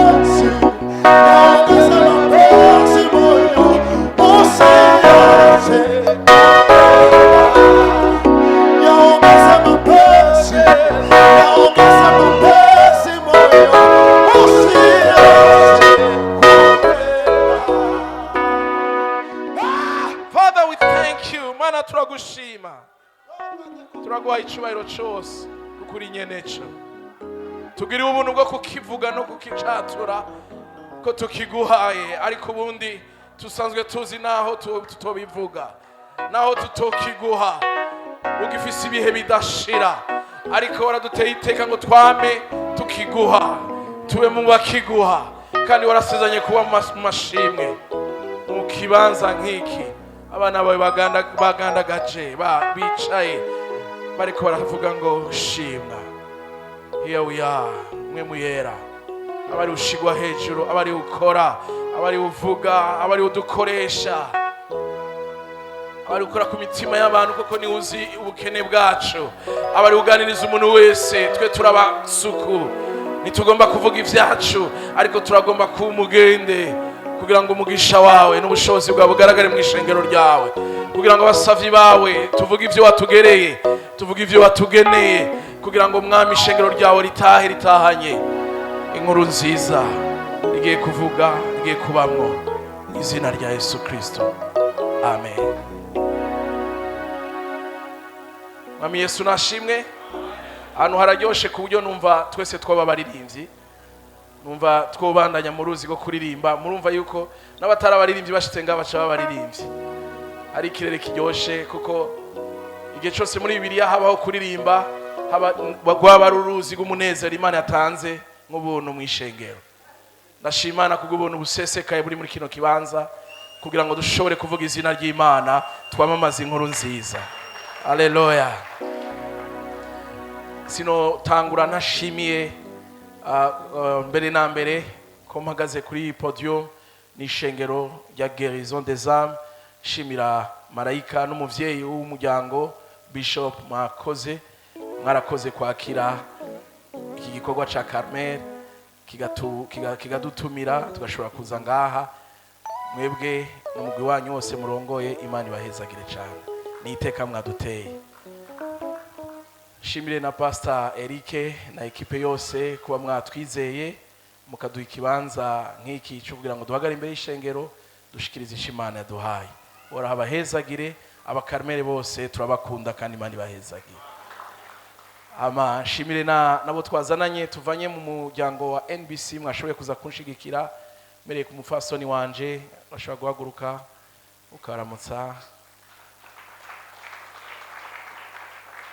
Mapenzi, yaongeza mapenzi moyo, usiache yaongeza mapenzi, yaongeza mapenzi moyo, usiache kupenda. Father, we thank you. Mana, turagushima, turaguha icyubahiro cyose kuko uri nyeneco. Tugiriwe ubuntu bwo kukivuga no kukicatura ko tukiguhaye, ariko ubundi tusanzwe tuzi naho tutobivuga, naho tutokiguha, ugifise ibihe bidashira, ariko waraduteye iteka ngo twame tukiguha, tube mu bakiguha, kandi warasezanye kuba mu mashimwe mu kibanza nk'iki. Abana bawe bagandagaje bicaye bariko baravuga ngo shimwa. Here we are. Mwe muyera abari ushigwa hejuru, abari ukora, abari uvuga, abari udukoresha, abari ukora ku mitima y'abantu, kuko niwe uzi ubukene bwacu, abari uganiriza umuntu wese. Twe turabasuku, ntitugomba kuvuga ibyacu, ariko turagomba kuba umugende kugira ngo umugisha wawe n'ubushobozi bwawe bugaragare mu ishengero ryawe, kugira ngo abasavyi bawe tuvuge ibyo watugereye, tuvuge ibyo watugeneye, kugira ngo, Mwami, ishengero ryawe ritahe ritahanye inkuru nziza rigiye kuvuga, rigiye kubamwo. Mu izina rya Yesu Kristo, amen. Mwami Yesu nashimwe. Ahantu hararyoshe ku buryo numva twese twaba abaririmbyi, numva twobandanya mu ruzi rwo kuririmba. Murumva yuko n'abatari abaririmbyi bashitse ngaha baca baba abaririmbyi. Ari ikirere kiryoshe, kuko igihe cyose muri Bibiliya habaho kuririmba, haba rwaba ari uruzi rw'umunezero Imana yatanze nk'ubuntu mu ishengero. Ndashima Imana kubw'ubuntu busesekaye buri muri kino kibanza, kugira ngo dushobore kuvuga izina ry'Imana, twamamaze inkuru nziza. Aleluya! Sinotangura ntashimiye mbere na mbere ko mpagaze kuri iyi podium n'ishengero rya Guérison des Âmes, shimira marayika n'umuvyeyi w'umuryango Bishop. Mwakoze, mwarakoze kwakira iki gikorwa ca Carmel, kikadutumira tugashobora kuza ngaha. Mwebwe n'umugwi wanyu wose murongoye, Imana ibahezagire cyane, ni iteka mwaduteye. Shimire na Pastor Eric na ekipe yose kuba mwatwizeye mukaduha ikibanza nk'iki cyo kugira ngo duhagare imbere y'ishengero, dushikirize icyo Imana yaduhaye. Uhoraho abahezagire. Abakarmere bose turabakunda kandi Imana ibahezagire. Ama nshimire na nabo twazananye, tuvanye mu muryango wa NBC, mwashoboye kuza kunshigikira, mbereye ku mufasoni wanje. Bashobora guhaguruka ukaramutsa.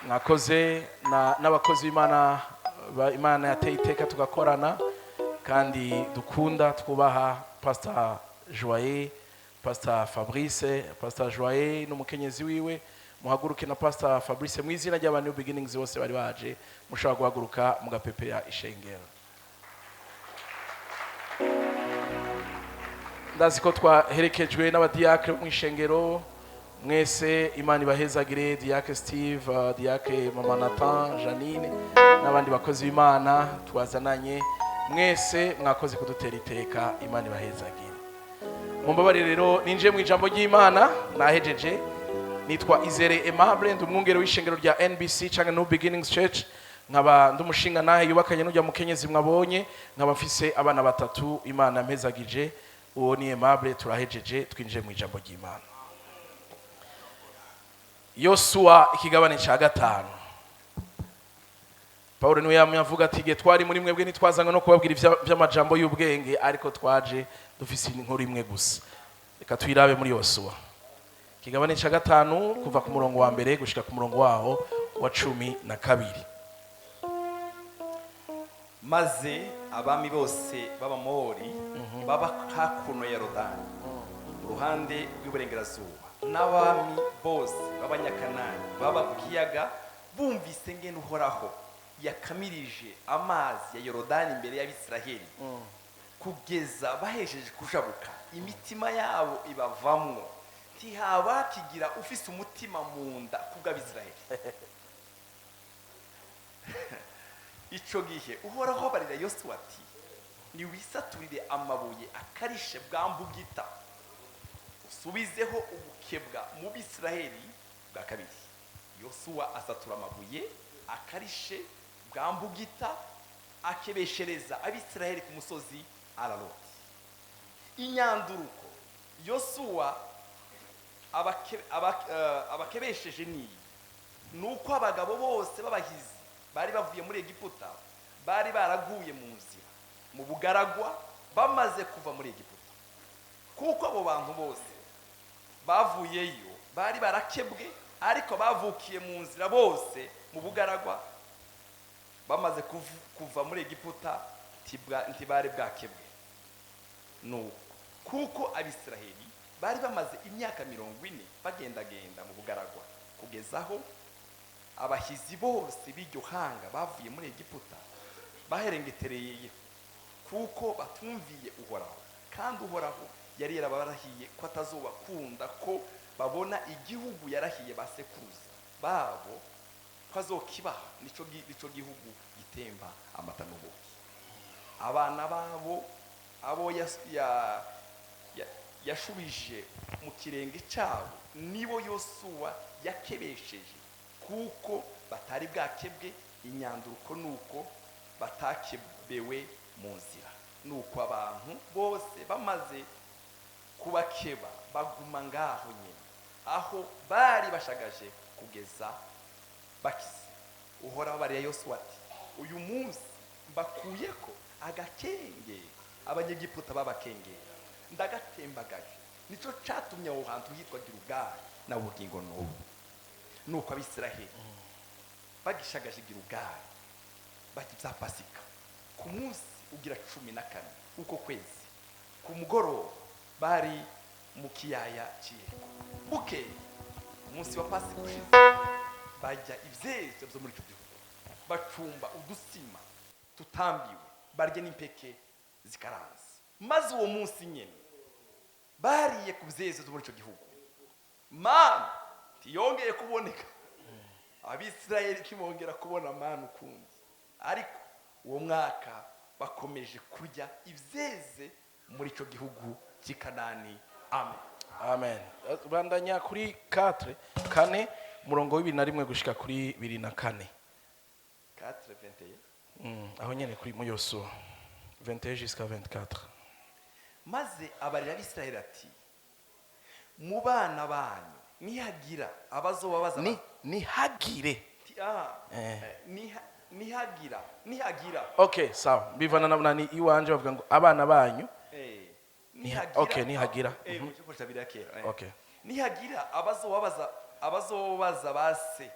Mwakoze n'abakozi b'Imana Imana yateye iteka tugakorana kandi dukunda, twubaha, Pastor Joye, Pastor Fabrice. Pastor Joye n'umukenyezi wiwe, muhaguruke, na Pastor Fabrice, mu izina ry'aba New Beginnings bose bari baje. Mushobora guhaguruka mugapepera ishengero. Ndazi ko twaherekejwe n'abadiyakre bo mu ishengero. Mwese Imana ibahezagire. Diacre Steve, Diacre Mama Nathan, Janine n'abandi bakozi b'Imana twazananye, mwese mwakoze kudutera iteka, Imana ibahezagire. Mumbabarire rero ninjiye mu ijambo ry'Imana, nahejeje. Nitwa Izere Aimable, ndi umwungere w'ishengero rya NBC cyangwa New Beginnings Church, nkaba ndi umushinga nahe yubakanye n'ujya mukenyezi mwabonye, nkaba mfise abana batatu Imana mpezagije. Uwo ni Aimable. Turahejeje, twinjiye mu ijambo ry'Imana. Yosuwa ikigabane cya gatanu. Pawulo niwe yamye avuga ati: "Igihe twari muri mwebwe ntitwazanywe no kubabwira ivy'amajambo y'ubwenge, ariko twaje dufise inkuru imwe gusa." Reka tuyirabe muri Yosuwa ikigabane cya gatanu, kuva ku murongo wa mbere gushika ku murongo waho wa 12. Maze abami bose b'Abamori baba hakuno ya Yorodani mu ruhande rw'iburengerazuba, n'abami bose b'Abanyakanani baba ku kiyaga, bumvise ngene Uhoraho yakamirije amazi ya Yorodani imbere y'Abisiraheli kugeza bahesheje kujabuka, imitima yabo ibavamwo, ntihaba kigira ufise umutima mu nda kubw'Abisiraheli. Ico gihe Uhoraho barira Yosuwa ati: Niwisaturire amabuye akarishe bwa mbugita, usubizeho ubukebwa mu Bisiraheli bwa kabiri." Yosuwa asatura amabuye akarishe bwa mbugita, akebeshereza Abisiraheli ku musozi Araroti. Inyanduruko Yosuwa abakebesheje niyi: ni uko abagabo bose b'abahizi bari bavuye muri Egiputa bari baraguye mu nzira mu bugaragwa bamaze kuva muri Egiputa, kuko abo bantu bose bavuyeyo bari barakebwe, ariko bavukiye mu nzira bose mu bugaragwa bamaze kuva muri Egiputa ntibari bwakebwe. Nuko kuko Abisiraheli bari bamaze imyaka 40 bagendagenda mu bugaragwa, kugeza aho abahizi bose b'iryo hanga bavuye muri Egiputa baherengetereye, kuko batumviye Uhoraho, kandi Uhoraho yari yarabarahiye ko atazobakunda ko babona igihugu yarahiye ba sekuruza babo ko azokibaha, nico gihugu gitemba amata n'ubuki. Abana babo abo yashubije mu kirenge cyabo nibo Yosuwa yakebesheje, kuko batari bwakebwe. Inyanduruko nuko batakebewe mu nzira. Nuko abantu bose bamaze kubakeba baguma ngaho nyine aho bari bashagaje kugeza bakize. Uhoraho bariya Yosuwa ati: "Uyu munsi mbakuye ko agakenge Abanyegiputa babakengera, ndagatembagaje." Nicyo catumye aho hantu hitwa Gilugali na bugingo n'ubu. Nuko Abisiraheli bagishagaje Gilugali barya ibya Pasika ku munsi ugira 14 uko kwezi ku mugoroba, bari mu kiyaya cy'Iyeriko. Bukeye umunsi wa Pasika ushize, bajya ivyeze byo muri icyo gihugu, bacumba udutsima tutambiwe, barya n'impeke zikaranze. Maze uwo munsi nyene bariye ku vyeze byo muri icyo gihugu, manu ntiyongeye kuboneka. Abisirayeli ntibongera kubona manu ukundi, ariko uwo mwaka bakomeje kurya ivyeze muri icyo gihugu cy'i Kanani. Amen. Amen. Bandanya kuri 4, kane, umurongo w'ibiri na rimwe gushika kuri 24. 4:21. Aho nyene kuri mu Yosuwa 21 jusqu'à 24. Maze abarira Abisirayeli ati: "Mu bana banyu nihagira abazobabaza" Ni nihagire. Ati, ah, nihagira. Okay, sawa, bivana na nani. Iwanje bavuga ngo abana banyu. Nihagira. Okay, nihagira. Mukoresha Bibiliya kera. Okay. Nihagira abazobaza base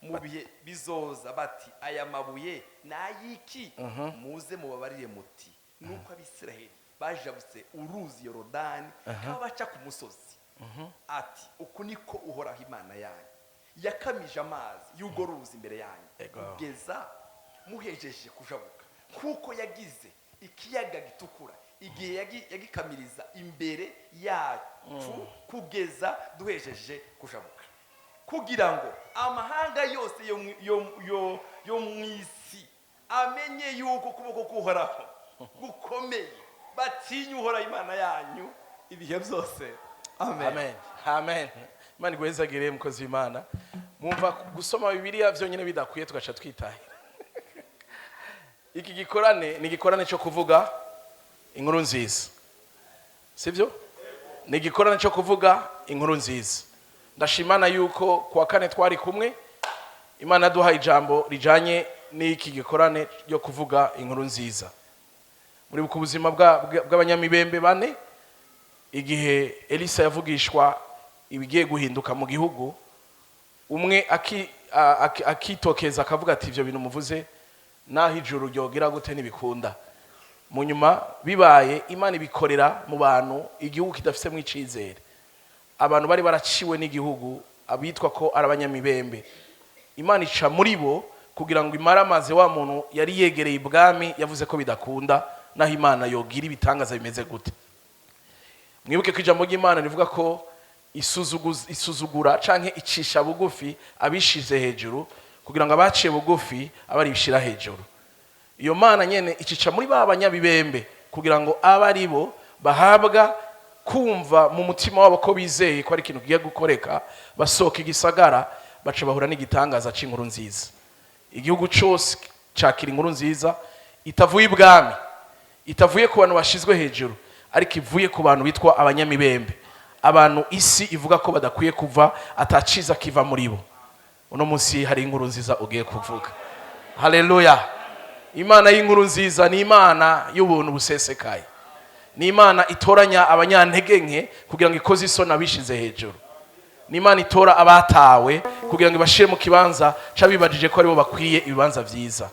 mu bihe bizoza bati: 'Aya mabuye ni ay'iki?' Muze mubabarire muti: 'Nuko Abisiraheli bajabutse uruzi Yorodani baca ku musozi.' Ati: 'Uku niko Uhoraho Imana yanyu yakamije amazi y'urwo ruzi imbere yanyu kugeza muhejeje kujabuka, kuko yagize ikiyaga Gitukura igihe yagikamiriza imbere yacu kugeza duhejeje kujabuka, kugira ngo amahanga yose yo mu isi amenye yuko ukuboko k'Uhoraho gukomeye, batinye Uhoraho Imana yanyu ibihe byose." Amen. Amen, amen. Imana iguhezagire, mukozi w'Imana. Mwumva gusoma Bibiliya byonyine bidakwiye, tugaca twitahira. Iki gikorane ni igikorane cyo kuvuga inkuru nziza, sibyo? Ni igikorane cyo kuvuga inkuru nziza. Ndashimana yuko kuwa kane twari kumwe, Imana yaduhaye ijambo rijanye n'iki gikorane ryo kuvuga inkuru nziza. Muri ku buzima bw'abanyamibembe bane, igihe Elisa yavugishwa ibigiye guhinduka mu gihugu, umwe akitokeza akavuga ati: "Ibyo bintu muvuze, naho ijuru ryogira gute, ntibikunda." Mu nyuma bibaye, Imana ibikorera mu bantu igihugu kidafisemo icizere, abantu bari baraciwe n'igihugu, abitwa ko ari abanyamibembe. Imana ica muri bo kugira ngo imaramaze wa muntu yari yegereye ibwami yavuze ko bidakunda, naho Imana yogira ibitangaza bimeze gute. Mwibuke ko ijambo ry'Imana rivuga ko isuzugura canke icisha bugufi abishize hejuru, kugira ngo abaciye bugufi abe aribishira hejuru. Iyo Mana nyene icica muri ba banyabibembe. Kugira ngo abe ari bo bahabwa kumva mu mutima wabo ko bizeye ko ari ikintu kigiye gukoreka. Basohoka igisagara, baca bahura n'igitangaza cy'inkuru nziza. Igihugu cyose cakira inkuru nziza itavuye ibwami, itavuye ku bantu bashizwe hejuru, ariko ivuye ku bantu bitwa abanyamibembe, abantu isi ivuga ko badakwiye kuva, ataciza kiva muri bo. Uno munsi hari inkuru nziza ugiye kuvuga. Haleluya! Imana y'inkuru nziza ni Imana y'ubuntu busesekaye, ni Imana itoranya abanyantege nke kugira ngo ikoze isoni abishize hejuru, ni Imana itora abatawe kugira ngo ibashire mu kibanza c'abibajije ko aribo bakwiye ibibanza vyiza,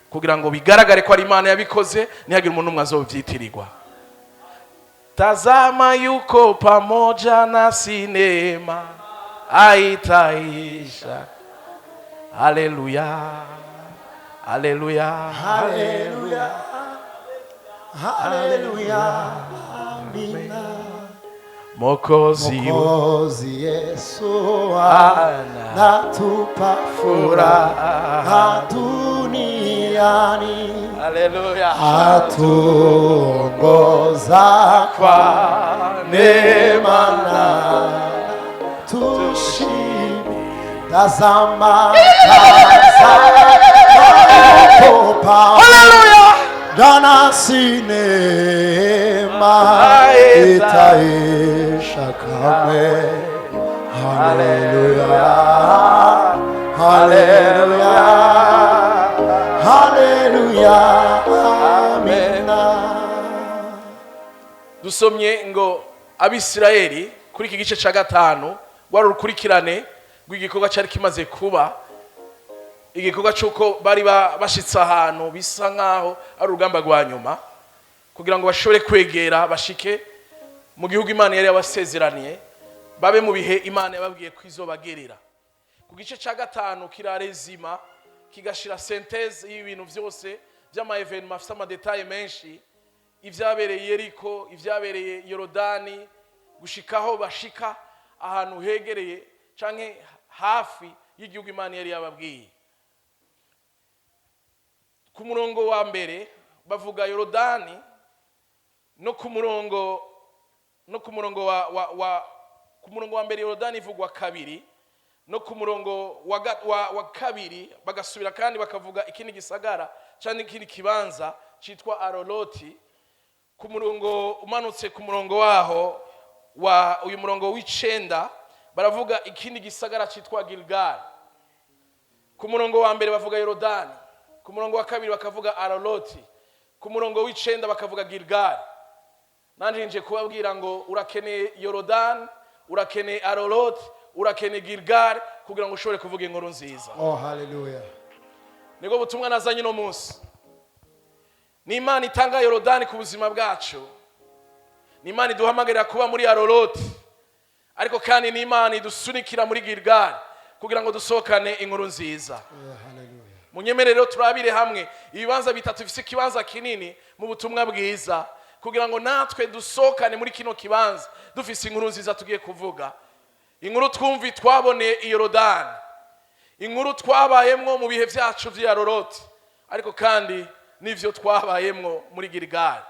kugira ngo bigaragare ko ari Imana yabikoze, ntihagire umuntu umwe azovyitirirwa. Tazama, yuko pamoja nasi, neema haitaisha. Haleluya, haleluya! Haleluya, haleluya, amina. Mokozi. Mwokozi Yesu Ana anatupa furaha duniani, Haleluya! atuongoza kwa neema neema tushime. Tazama, tazama, yuko Haleluya! nasi, neema haitaisha kamwe. Haleluya, haleluya, haleluya, amina. Dusomye ngo Abisirayeli kuri iki gice cya gatanu, rwari urukurikirane rw'igikorwa cyari kimaze kuba, igikorwa cy'uko bari bashitse ahantu bisa nk'aho ari urugamba rwa nyuma kugira ngo bashobore kwegera, bashike mu gihugu Imana yari yabasezeraniye, babe mu bihe Imana yababwiye ko izobagerera. Ku gice cya gatanu kirarezima, kigashira synthèse y'ibintu byose by'ama événements afite ama détails menshi, ibyabereye Yeriko, ibyabereye Yorodani, gushikaho bashika ahantu hegereye canke hafi y'igihugu Imana yari yababwiye. Ku murongo wa mbere bavuga Yorodani, no ku murongo wa ku murongo wa mbere Yorodani ivugwa kabiri, no ku murongo wa kabiri bagasubira kandi bakavuga ikindi gisagara cyangwa ikindi kibanza cyitwa Aroloti. Ku murongo umanutse, ku murongo waho wa uyu murongo w'icenda, baravuga ikindi gisagara cyitwa Gilgal. Ku murongo wa mbere bavuga Yorodani, ku murongo wa kabiri bakavuga Aroloti, ku murongo w'icenda bakavuga Gilgal. Nanjye nje kubabwira ngo urakeneye Yorodani, urakeneye Aroloti, urakeneye Gilgal kugira ngo ushobore kuvuga inkuru nziza. Oh, haleluya! Nibwo butumwa nazanye uno munsi. Ni Imana itanga Yorodani ku buzima bwacu, ni Imana iduhamagarira kuba muri Aroroti, ariko kandi ni Imana idusunikira muri Gilgali kugira ngo dusohokane inkuru nziza. Oh, haleluya! Munyemerere rero turabire hamwe ibibanza bitatu bifite ikibanza kinini mu butumwa bwiza, kugira ngo natwe dusohokane muri kino kibanza dufise inkuru nziza tugiye kuvuga, inkuru twumvi twaboneye i Yorodani, inkuru twabayemwo mu bihe byacu vy'Aroroti, ariko kandi n'ivyo twabayemwo muri Giligali.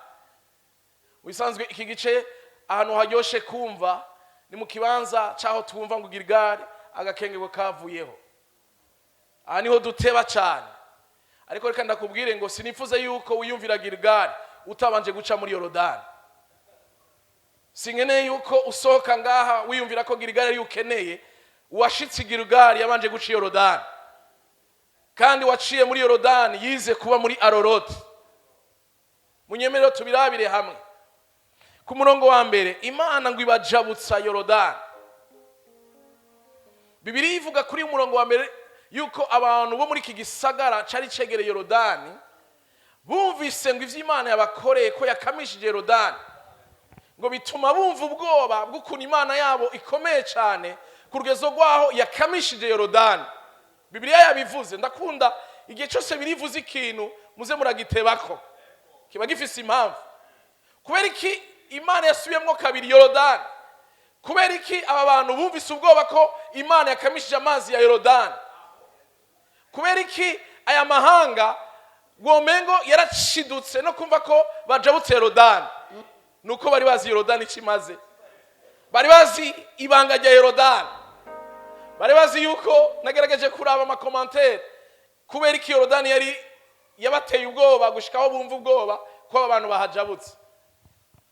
Bisanzwe iki gice ahantu haryoshe kumva ni mu kibanza c'aho twumva ngo Giligali agakengerwa kavuyeho. Aha niho duteba cyane, ariko reka ndakubwire ngo sinifuza yuko wiyumvira Giligali utabanje guca muri Yorodani. Sinkeneye yuko usohoka ngaha wiyumvira ko Giligali ariyo ukeneye. Uwashitse i Giligali yabanje guca i Yorodani, kandi waciye muri Yorodani yize kuba muri Aroroti. Munyemerere tubirabire hamwe. Ku murongo wa mbere, Imana ngo ibajabutsa Yorodani. Bibiliya ivuga kuri uyu murongo wa mbere yuko abantu bo muri iki gisagara cari cegereye Yorodani bumvise ngo ivyo Imana yabakoreye, ko yakamishije Yorodani, ngo bituma bumva ubwoba bw'ukuntu Imana yabo ikomeye cyane ku rugezo rwaho yakamishije Yorodani. Bibiliya yabivuze. Ndakunda igihe cyose birivuze ikintu, muze muragitebako, kiba gifise impamvu. Kubera iki Imana yasubiyemwo kabiri Yorodani? Kubera iki aba bantu bumvise ubwoba ko Imana yakamishije amazi ya Yorodani? Kubera iki aya mahanga Womengo yarashidutse no kumva ko bajabutse Yorodani. Nuko bari bazi Yorodani icyo imaze, bari bazi ibanga rya Yorodani, bari bazi yuko, nagerageje kuraba ama commentaires, kubera iki Yorodani yari yabateye ubwoba gushikaho bumva ubwoba ko aba bantu bahajabutse.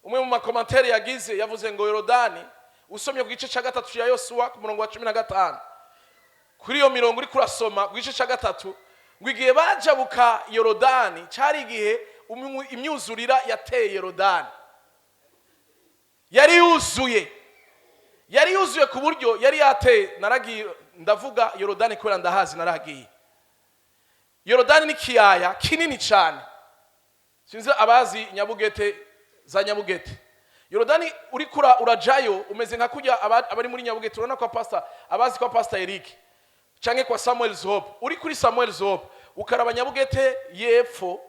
Umwe mu ma commentaires yagize yavuze ngo Yorodani, usomye ku gice cya 3 cya Yosuwa ku murongo wa 15, kuri iyo mirongo uri kurasoma ku gice cya 3, ngo igihe bajabuka Yorodani cyari igihe imyuzurira yateye. Yorodani yari yuzuye, yari yuzuye ku buryo yari yateye. Naragiye, ndavuga Yorodani kubera ndahazi, naragiye. Yorodani ni ikiyaya kinini cyane. Sinzi abazi Nyabugete, za Nyabugete. Yorodani uri kura urajayo umeze nka kujya abari muri Nyabugete, urabona kwa pastor, abazi kwa Pastor Eric canke kwa Samuel Hope. Uri kuri Samuel Hope ukaraba Nyabugete y'epfo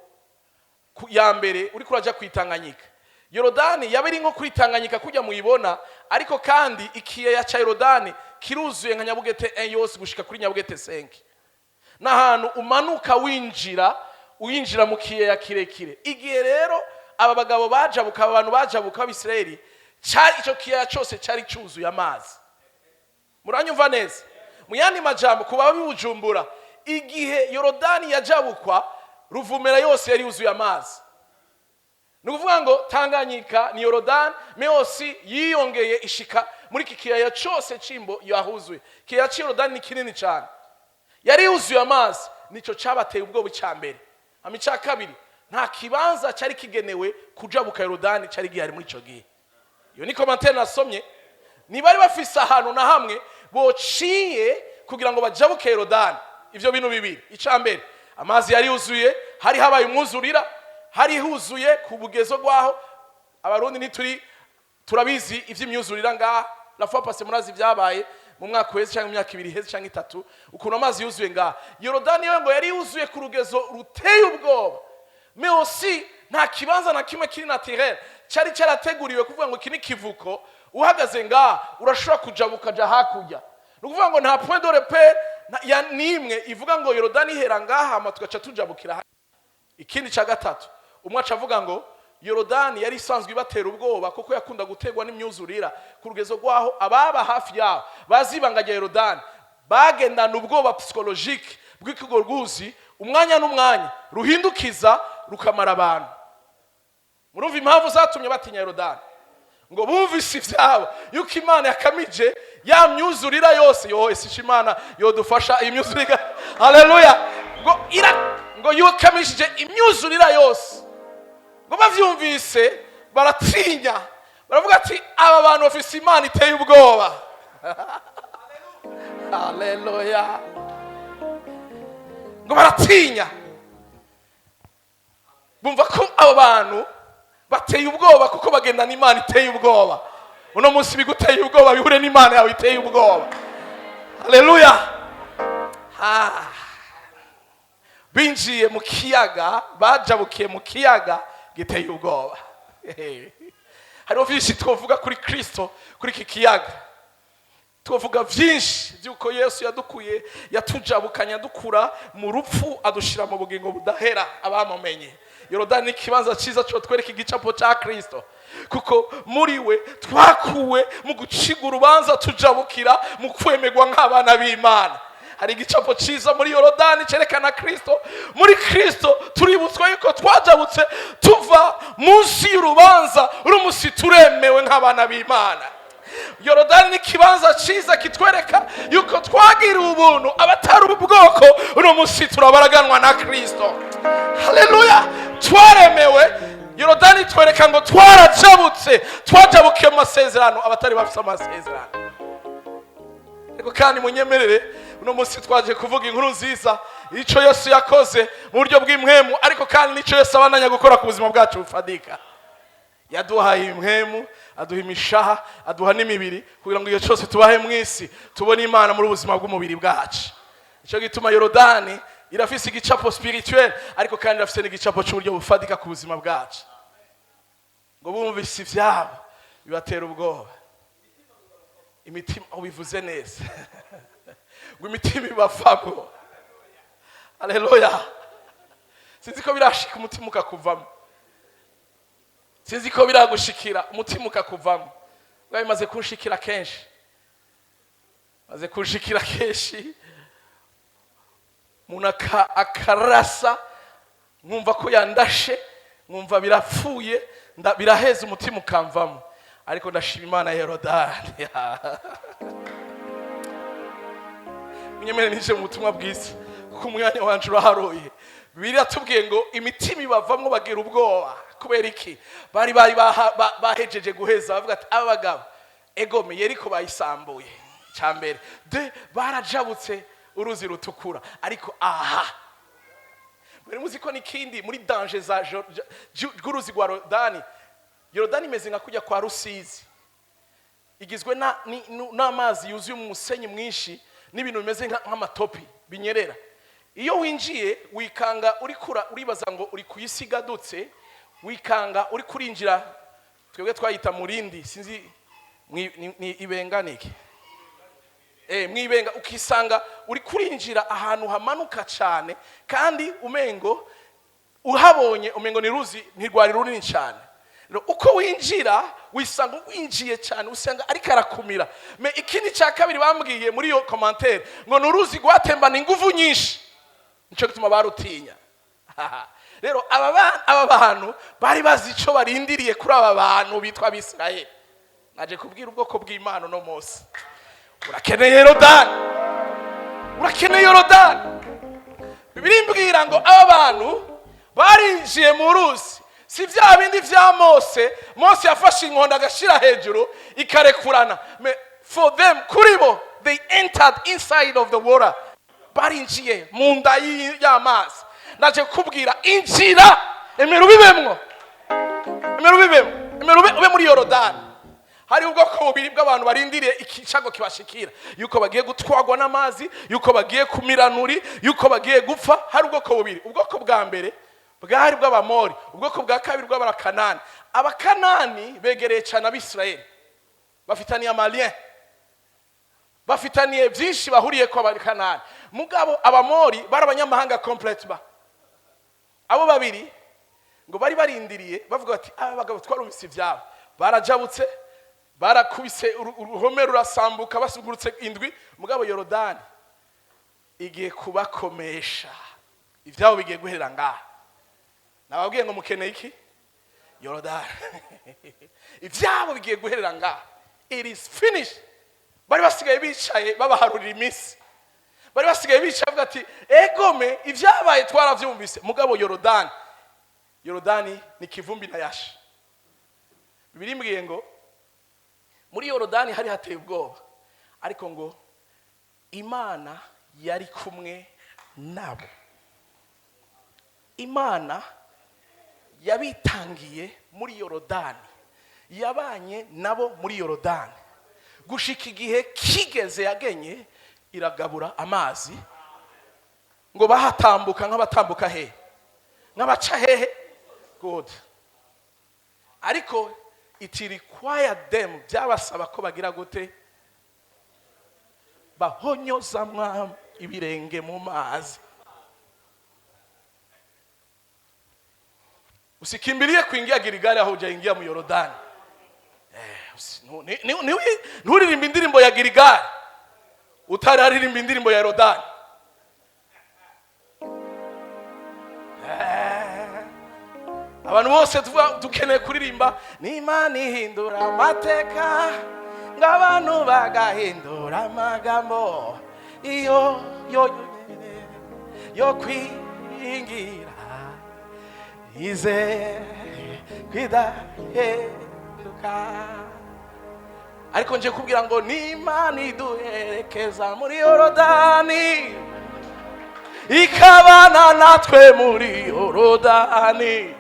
ya mbere, uri kuraja kwitanganyika. Yorodani yaba iri nko kuri Tanganyika kujya muyibona, ariko kandi ikiyaya ca Yorodani kiruzuye nka Nyabugete 1 yose gushika kuri Nyabugete 5. N'ahantu umanuka winjira, winjira mu kiyaya kirekire. Igihe rero aba bagabo bajabuka, aba bantu bajabuka b'Abisirayeli, cyari icyo kiyaya cyose cyari cyuzuye amazi. Muranyumva neza? Mu yandi majambo, ku baba Bujumbura, igihe Yorodani yajabukwa, Ruvumera yose yari yuzuye amazi. Ni ukuvuga ngo Tanganyika ni Yorodani yose yiyongeye ishika muri iki kiyaya cyose c'imbo yahuzuye. Ikiyaya cy'Yorodani ni kinini cyane, yari yuzuye amazi. Nicyo cyabateye ubwoba icya mbere. Hama icya kabiri, nta kibanza cyari kigenewe kujabuka Yorodani cyari gihari muri icyo gihe. Iyo ni commentaire nasomye. Ntibari bafise ahantu na hamwe bociye kugira ngo bajabuke Yorodani. Ivyo bintu bibiri: icya mbere, amazi yari yuzuye, hari habaye umwuzurira, hari huzuye ku bugezo rwaho. Abarundi ntituri turabizi ivy'imyuzurira ngaha. La fois passée murazi ibyabaye mu mwaka uheze cyangwa imyaka 2 iheze cyangwa 3, ukuntu amazi yuzuye ngaha. Yorodani yo ngo yari yuzuye ku rugezo ruteye ubwoba, mais aussi nta kibanza na kimwe kiri naturel cyari cyarateguriwe kuvuga ngo iki ni kivuko, uhagaze ngaha urashobora kujabuka ukaja hakurya. Ni ukuvuga ngo nta point de repère ya nimwe ivuga ngo Yorodani ihera ngaha, hama tugaca tujabukira hano. Ikindi cya gatatu, umwe aca avuga ngo Yorodani yari isanzwe ibatera ubwoba kuko yakunda guterwa n'imyuzurira ku rugezo rwaho ababa hafi yaho bazi ibanga rya Yorodani bagendana ubwoba psychologique bw'ikigo rwuzi umwanya n'umwanya ruhindukiza rukamara abantu. Murumva impamvu zatumye batinya Yorodani. Ngo bumvise ibyabo yuko Imana yakamije ya myuzurira yose. Yo ese Imana yodufasha iyi myuzurira! Haleluya! Ngo ira ngo yukamishije imyuzurira yose. Ngo bavyumvise baratinya, baravuga ati: "Aba bantu bafise Imana iteye ubwoba." Haleluya! Ngo baratinya, bumva ko abo bantu bateye ubwoba kuko bagendana Imana iteye ubwoba. Uno munsi biguteye ubwoba bihure n'Imana yawe iteye ubwoba. Haleluya! Ah. Binjiye mu kiyaga, bajabukiye mu kiyaga giteye ubwoba. Hariho byinshi twavuga kuri Kristo, kuri iki kiyaga twavuga byinshi by'uko Yesu yadukuye, yatujabukanye, adukura mu rupfu, adushyira mu bugingo budahera abamumenye. Yorodani ni ikibanza cyiza cyo twereka igicapo cya Kristo, kuko muri we twakuwe mu guciga urubanza, tujabukira mu kwemerwa nk'abana b'Imana. Hari igicapo cyiza muri Yorodani cyerekana Kristo. Muri Kristo tuributswa yuko twajabutse tuva munsi y'urubanza, uno munsi turemewe nk'abana b'Imana. Yorodani ni ikibanza cyiza kitwereka yuko twagiriwe ubuntu, abatari ubu bwoko uno munsi turabaraganwa na Kristo. Haleluya! Twaremewe. Yorodani twereka ngo twarajabutse, twajabukiye mu masezerano, abatari bafite amasezerano. Ariko kandi munyemerere, uno munsi twaje kuvuga inkuru nziza, icyo Yesu yakoze mu buryo bw'impwemu, ariko kandi n'icyo Yesu abandanya gukora ku buzima bwacu bufatika. Yaduhaye impwemu, aduha imishaha, aduha n'imibiri, kugira ngo igihe cyose tubahe mu isi tubone Imana muri ubuzima bw'umubiri bwacu. Nicyo gituma Yorodani irafise igicapo spirituel, ariko kandi irafise n'igicapo cy'uburyo bufatika ku buzima bwacu. Ngo bumvise ivyabo bibatera ubwoba, imitima, ubivuze neza, ngo imitima ibavamo. Aleluya! Sinzi ko birashika umutima ukakuvamo, sinzi ko biragushikira umutima ukakuvamo. Biba bimaze kunshikira kenshi, maze kunshikira kenshi, umuntu akarasa, nkumva ko yandashe, nkumva birapfuye, biraheza, umutima ukamvamo. Ariko ndashima Imana ya Yorodani. Munyemere nije mu butumwa bwiza, kuko umwanya wanje uraharuye. Bibiliya tubwiye ngo imitima ibavamwo, bagira ubwoba. Kubera iki? Bari bahejeje guheza, bavuga ati: "Aba bagabo, egome, Yeriko bayisambuye cya mbere de, barajabutse uruzi rutukura." Ariko aha mwari muzi ko n'ikindi muri danger za rw'uruzi rwa Yorodani. Yorodani imeze nka kujya kwa Rusizi, igizwe n'amazi yuzuye umusenyi mwinshi n'ibintu bimeze nk'amatopi binyerera. Iyo winjiye, wikanga uri kura, uribaza ngo uri kuyisigadutse, wikanga uri kurinjira. Twebwe twayita murindi, sinzi ni ibenga niki, mwibenga. Ukisanga uri kurinjira ahantu hamanuka cyane, kandi umengo uhabonye umengo ni ruzi, ntirwari runini cyane. Rero uko winjira, wisanga winjiye cyane, usanga ariko arakumira. Mais ikindi cya kabiri bambwiye muri iyo commentaire, ngo ni uruzi rwatembana ingufu nyinshi, nicyo gituma barutinya. Rero aba bantu bari bazi icyo barindiriye kuri aba bantu bitwa Abisirayeli. Naje kubwira ubwoko bw'Imana uno munsi: urakeneye Yorodani, urakeneye Yorodani. Bibiliya imbwira ngo aba bantu barinjiye mu ruzi, si bya bindi bya Mose. Mose yafashe inkondo agashyira hejuru ikarekurana. Mais for them, kuri bo, they entered inside of the water, barinjiye mu nda y'amazi. Ndaje kukubwira: injira, emera ubibemwo, emera ubibemwo, emera ube muri Yorodani. Hari ubwoko bubiri bw'abantu barindiriye ikicago kibashikira, yuko bagiye gutwarwa n'amazi, yuko bagiye kumiranuri, yuko bagiye gupfa. Hari ubwoko bubiri. Ubwoko bwa mbere bwari bw'Abamori, ubwoko bwa kabiri bw'Abakanani. Abakanani begereye cyane Abisirayeli, bafitaniye ama liens, bafitaniye byinshi bahuriye ko Abakanani. Mugabo Abamori bari abanyamahanga complètement. Abo babiri ngo bari barindiriye, bavuga bati: "Aba bagabo twarumvise ibyabo, barajabutse, barakubise uruhome rurasambuka, basugurutse indwi. Mugabo Yorodani igiye kubakomesha, ibyabo bigiye guherera ngaha." Nababwiye ngo mukeneye iki? Yorodani. Ibyabo bigiye guherera ngaha, it is finished. Bari basigaye bicaye babaharurira iminsi, bari basigaye bicaye bavuga ati: "Egome, ibyabaye twarabyumvise." Mugabo Yorodani, Yorodani ni kivumbi na yasha. Bibiliya imbwiye ngo muri Yorodani hari hateye ubwoba, ariko ngo Imana yari kumwe nabo. Imana yabitangiye muri Yorodani, yabanye nabo muri Yorodani gushika igihe kigeze yagenye, iragabura amazi, ngo bahatambuka nk'abatambuka hehe, nk'abaca hehe. Good. Ariko it required them, byabasaba ko bagira gute? Bahonyozamwa ibirenge mu mazi. Usikimbilie kuingia Giligali aho hujaingia mu Yorodani. Nturirimbe indirimbo ya Giligali utararirimba indirimbo ya Yorodani. Abantu bose tuvuga dukeneye kuririmba n'Imana ihindura amateka, ngo abantu bagahindura amagambo, iyo yo yo kwingira ize kwidahinduka. Ariko nje kubwira ngo n'Imana iduherekeza muri Yorodani, ikabana natwe muri Yorodani,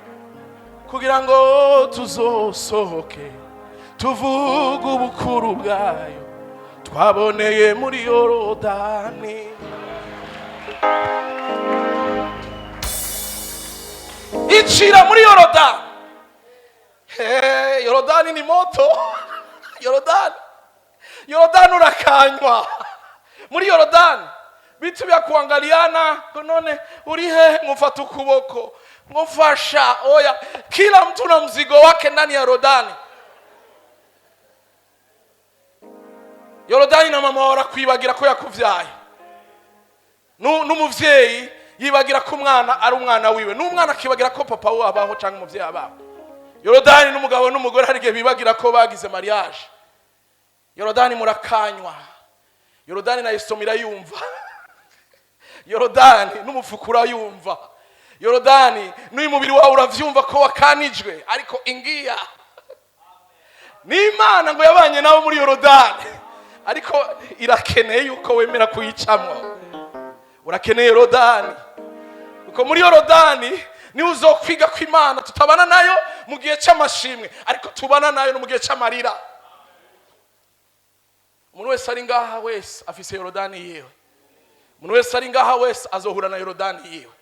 kugira ngo tuzosohoke tuvuge ubukuru bwayo twaboneye muri Yorodani. Icira muri Yorodani. Hey, Yorodani ni moto. Yorodani, Yorodani urakanywa muri Yorodani. Vitu vya kuangaliana ngo none uri hehe, ngufata ukuboko, ngufasha, oya. Kila mtu na mzigo wake ndani ya Yorodani. Yorodani na mama wawe arakwibagira ko yakuvyaye. N'umuvyeyi yibagira ko umwana ari umwana wiwe, n'umwana akibagira ko papa we abaho cyangwa umuvyeyi abaho. Yorodani n'umugabo n'umugore hari igihe bibagira ko bagize mariage. Yorodani murakanywa, Yorodani na estomac irayumva, Yorodani n'umufuka urayumva, Yorodani n'uyu mubiri wawe uravyumva ko wakanijwe. Ariko ingiya n'Imana ngo yabanye nawe muri Yorodani, ariko irakeneye yuko wemera kuyicamwo. Urakeneye Yorodani, kuko muri Yorodani niwe uzokwiga ko Imana tutabana nayo mu gihe cy'amashimwe, ariko tubana nayo no mu gihe cy'amarira. Umuntu wese ari ngaha wese afise Yorodani yiwe. Umuntu wese ari ngaha wese azohura na Yorodani yiwe.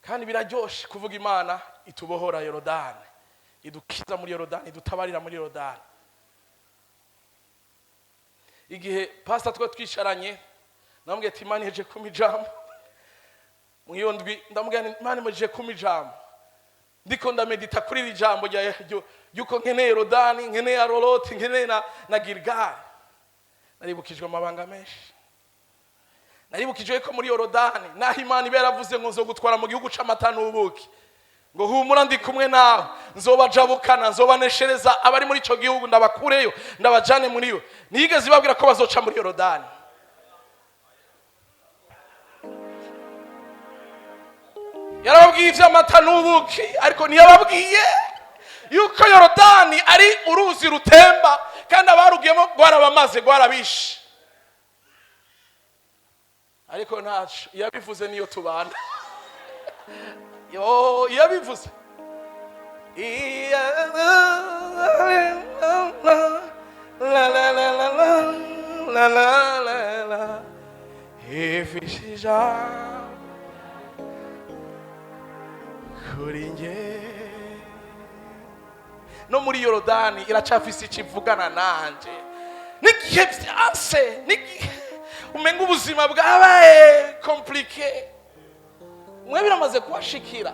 Kandi biraryoshe kuvuga Imana itubohora Yorodani, idukiza muri Yorodani, idutabarira muri Yorodani. Igihe pastor twe twicaranye, namubwiye ati: "Imana iheje kumpa ijambo." Mu iyo ndwi ndamubwira nti: "Imana iheje kumpa ijambo, ndiko ndamedita kuri iri jambo ry'uko nkeneye Yorodani, nkeneye Aroroti, nkeneye na Gilgali." Naribukijwe amabanga menshi. Naribukijwe ko muri Yorodani, naho Imana iba yaravuze ngo nzogutwara mu gihugu c'amata n'ubuki, ngo humura ndi kumwe nawe, nzobajabukana, nzobaneshereza abari muri ico gihugu, ndabakureyo ndabajane muri yo, ntiyigeze ibabwira ko bazoca muri Yorodani. Yarababwiye ivy'amata n'ubuki, ariko ntiyababwiye yuko Yorodani ari uruzi rutemba, kandi abarugiyemo rwarabamaze, rwarabishe. Ariko ntaco, iyabivuze niyo tubana. Yo, iyabivuze. La la la la la la la la la, ifise ijambo kuri njye. No muri Yorodani iracafise icyo ivugana nanje, n'igihe vyanse, n'igihe umenga ubuzima bwabaye compliqué. Mwe biramaze kuhashikira,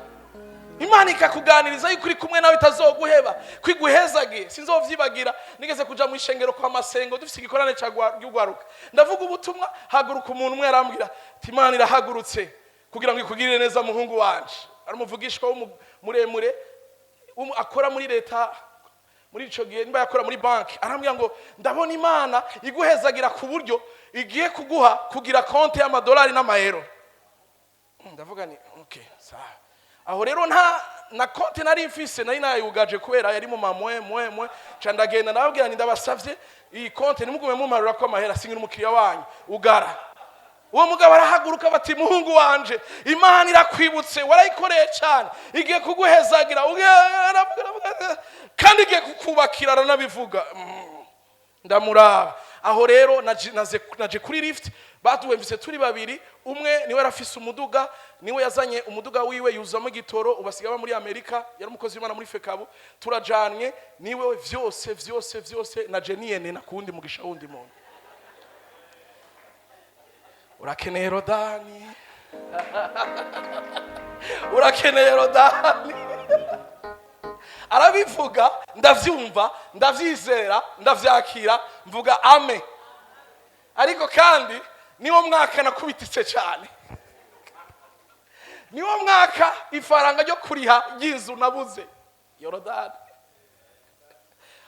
Imana ikakuganiriza yuko uri kumwe nawe, itazoguheba, kwiguhezagiye. Sinzovyibagira, nigeze kuja mu ishengero kwa Masengo, dufise igikorane ca ry'ugwaruka, ndavuga ubutumwa, haguruka umuntu umwe arambwira ati: "Imana irahagurutse kugira ngo ikugirire neza, muhungu wanje." Ari umuvugishwa muremure, akora muri leta muri ico gihe, nimba yakora muri banki. Arambwira ngo: "Ndabona Imana iguhezagira ku buryo igiye kuguha kugira konti y'amadolari n'amayero." Ndavuga ni okay, sawa. Aho rero nta na konti nari mfise, nari nayugaje kubera yari mu mamwe mwe mwe. Ca ndagenda ndababwira nti: "Ndabasavye, iyi konti ntimugume mumarura ko amahera, singira umukiriya wanyu, ugara." Uwo mugabo arahaguruka bati: "Muhungu wanje, Imana irakwibutse, warayikoreye cyane, igiye kuguhezagira." Aravuga, aravuga, kandi igiye kukubakira, aranabivuga. Ndamuraba aho rero naje kuri lift batuwemvise turi babiri. Umwe niwe arafise umuduga, niwe yazanye umuduga wiwe yuzamo igitoro, ubasiga aba muri Amerika, yari umukozi w'Imana muri FECABU. Turajanye niwe vyose vyose vyose, naje niyene na kuwundi mugisha wundi muntu. Urakeneye Rodani, urakeneye Rodani. Arabivuga, ndavyumva, ndavyizera, ndavyakira, mvuga ame. Ariko kandi niwo mwaka nakubititse cyane, niwo mwaka ifaranga ryo kuriha ry'inzu nabuze. Yorodani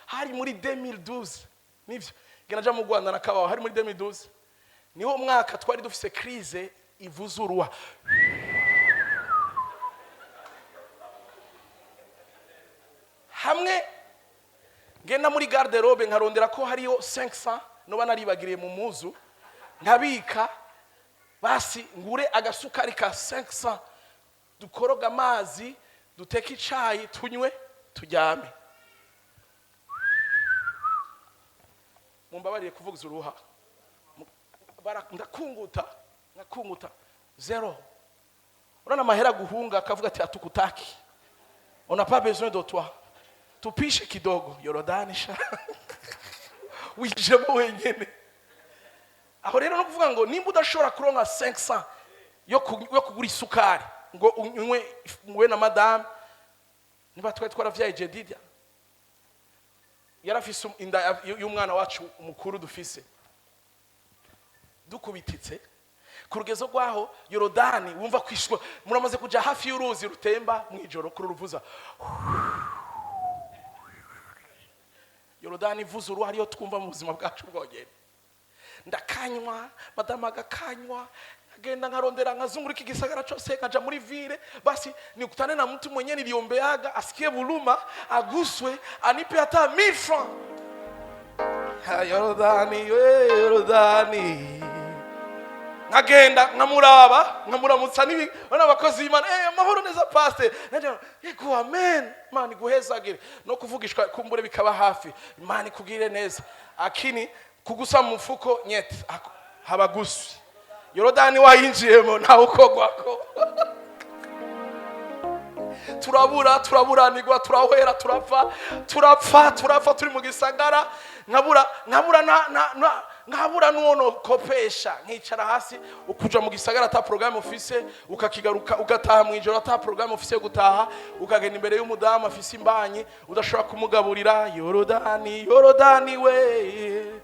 hari muri 2012, nivyo ngena mu Rwanda na kabaho, hari muri 2012. Niwo mwaka twari dufise crise ivuza uruwa hamwe. Ngenda muri garde robe nkarondera ko hariyo 500 noba naribagiriye mu muzu, nkabika basi ngure agasukari ka 500, dukoroga amazi, duteke icayi, tunywe, turyame. Mumbabarire kuvuza uruha. Ndakunguta, ndakunguta zéro. Urana amahera guhunga, akavuga ati: "Hatukutaki, on n'a pas besoin de toi, tupishe kidogo." Yorodani sha, wijemo wenyene. Aho rero no kuvuga ngo nimba udashobora kuronka 500 yo kugura isukari ngo unywe we na madame, niba twari twaravyaye Jedidia, yarafise inda y'umwana wacu mukuru dufise, dukubititse ku rugezo rwaho Yorodani wumva kwishwa. Muramaze kuja hafi y'uruzi rutemba mw'ijoro kuri ruvuza Yorodani ivuza uruhu, ariyo twumva mu buzima bwacu bwonyene. Ndakanywa, madamu agakanywa, agenda nkarondera, nkazunguruka igisagara cyose, nkaja muri ville, basi nikutane na mtu mwenye niliombeaga, asikie buluma, aguswe, anipe hata 1000 francs. Ha, Yorodani we, Yorodani. Nkagenda nkamuraba, nkamuramutsa n'ibi bana abakozi b'Imana: "Eh, amahoro neza, pastor?" Nanjye: "Yego, amen, Imana iguhezagire." No kuvugishwa kumbure bikaba hafi: "Imana ikugirire neza." Akini kugusa mu mufuko nyete haba guswi. Yorodani wayinjiyemo ntawe ukogwako. Turabura, turaburanirwa, turahwera, turapfa, turapfa, turapfa turi mu gisagara. Nkabura nkabura n'uwo nokopesha, nkicara hasi. Ukuja mu gisagara ata programme ufise, ukakigaruka, ugataha mu ijoro ata programme ufise yo gutaha, ukagenda imbere y'umudamu afise imbanyi udashobora kumugaburira. Yorodani, Yorodani we.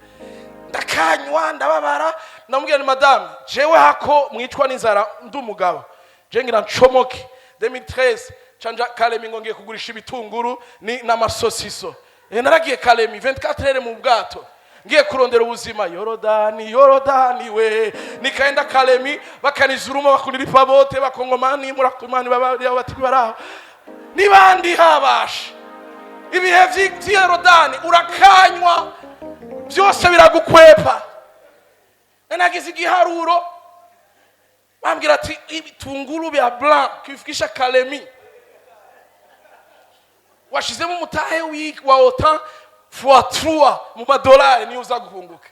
Ndakanywa, ndababara, ndamubwira ni: "Madame, jewe hako mwicwa n'inzara ndi umugabo, je ngira ncomoke." 2013 canja Kalemi ngo ngiye kugurisha ibitunguru ni n'amasosiso. Naragiye Kalemi 24 heures mu bwato, ngiye kurondera ubuzima. Yorodani, Yorodani we. Nikaenda Kalemi, bakanizuruma, bakunilipa bote. Bakongomani murakumani baba bati baraho nibandi habasha. Ibihe vy'Yorodani urakanywa, byose biragukwepa. Nagize igiharuro, bambwira ati ibitunguru bya blanc kifikisha Kalemi washizemo umutahe wa autant fois 3 mu madolari niyo uza guhunguka.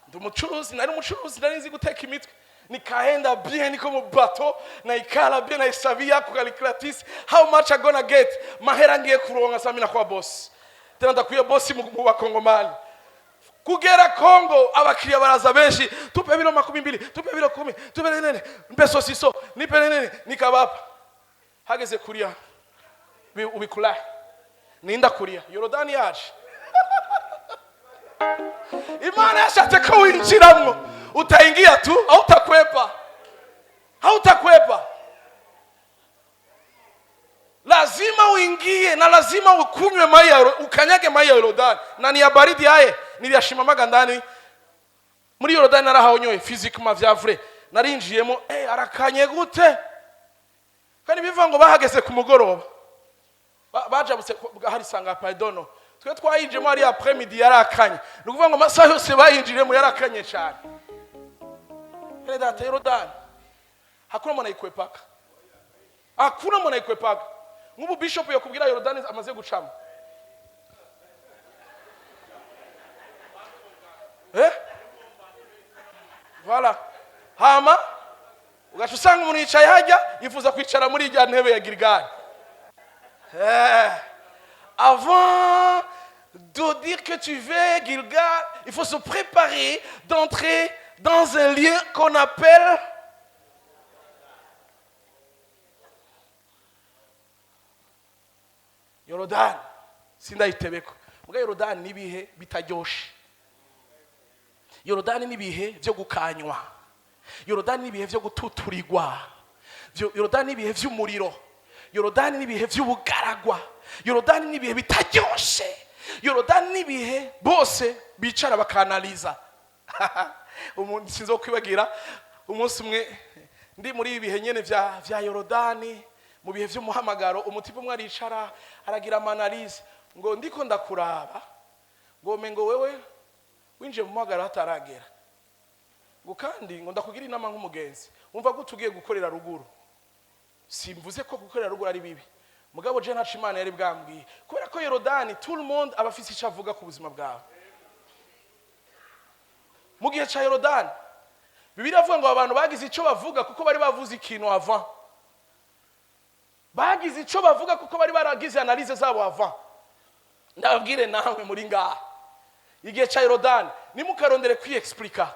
Ndi umucuruzi, nari umucuruzi, nari nzi guteka imitwe. Nikaenda bien, niko mu bateau, naikala bien, naisavia ku calculatrice how much I gonna get, mahera ngiye kuronka saa mina kwa boss. Tena ndakwiye boss mu bakongomani. Kugera Kongo, abakiriya baraza benshi: "Tupe bilo 20, tupe bilo 10, tupe nene, mpe sosiso, nipe nene." Nikabapa. Hageze kuria, ubikula ninda kuria. Yorodani yaje, Imana yashatse ko winjiramwo, utaingia tu, hautakwepa, hautakwepa. Lazima uingie na lazima ukunywe mai ya ukanyage mai ya Yorodani, na ni ya baridi. Aye, niliyashimamaga ndani muri Yorodani, narahonyoye physiquement vya vrai, narinjiyemo. Arakanye gute? Kandi bivuga ngo bahageze ku mugoroba. Bajabutse hari sanga pardon, twe twayinjiyemo hari après midi, yarakanye. Ni ukuvuga ngo amasaha yose bayinjiriyemo yarakanye cyane. Ene data, Yorodani hakuna mwana ikwepaka, hakuna mwana ikwepaka. Nk'ubu bishop yakubwira Yorodani amaze gucamo, eh? Voilà. Hama ugaca usanga umuntu yicaye hajya yifuza kwicara muri ijya ntebe ya Gilgali. Avant de dire que tu veux Gilgal, il faut se préparer d'entrer dans un lieu qu'on appelle Yorodani. Sindayitebeko mbwa. Yorodani n'ibihe bitaryoshe, Yorodani n'ibihe byo gukanywa, Yorodani n'ibihe byo gututurirwa, Yorodani n'ibihe by'umuriro, Yorodani n'ibihe by'ubugaragwa, Yorodani n'ibihe bitaryoshe, Yorodani n'ibihe bose bicara bakanaliza. Umuntu sinzo kwibagira, umunsi umwe ndi muri ibi bihe nyene vya Yorodani, mu bihe vy'umuhamagaro, umutipe umwe aricara aragira ama analyse ngo: "Ndiko ndakuraba ngo ngo wewe winjiye mu muhamagaro hataragera, ngo kandi ngo ndakugira inama nk'umugenzi, wumva ko tugiye gukorera ruguru." Simvuze ko gukorera ruguru ari bibi, mugabo je ntaco Imana yari bwambwiye, kubera ko Yorodani tout le monde aba afise ico avuga ku buzima bwawe. Mu gihe ca Yorodani, Bibiliya avuga ngo abantu bagize icyo bavuga kuko bari bavuze ikintu avant. Bagize icyo bavuga kuko bari baragize analyse zabo avant. Ndababwire namwe muri ngaha, igihe ca Yorodani nimukarondere kwiyexplica.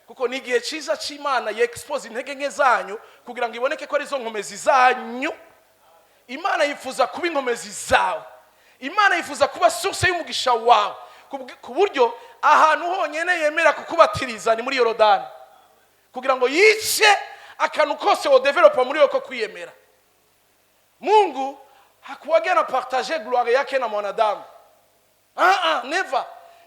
Kuko ni igihe cyiza cy'Imana yexpose intege nke zanyu kugira ngo iboneke ko arizo nkomezi zanyu. Imana yifuza kuba inkomezi zawe, Imana yifuza kuba source y'umugisha wawe, ku buryo ahantu honyine yemera kukubatiriza ni muri Yorodani, kugira ngo yice akantu kose wodevelopa muri yo ko kwiyemera. Mungu hakuwaga na partage gloire yake na mwanadamu. Ah, ah, never.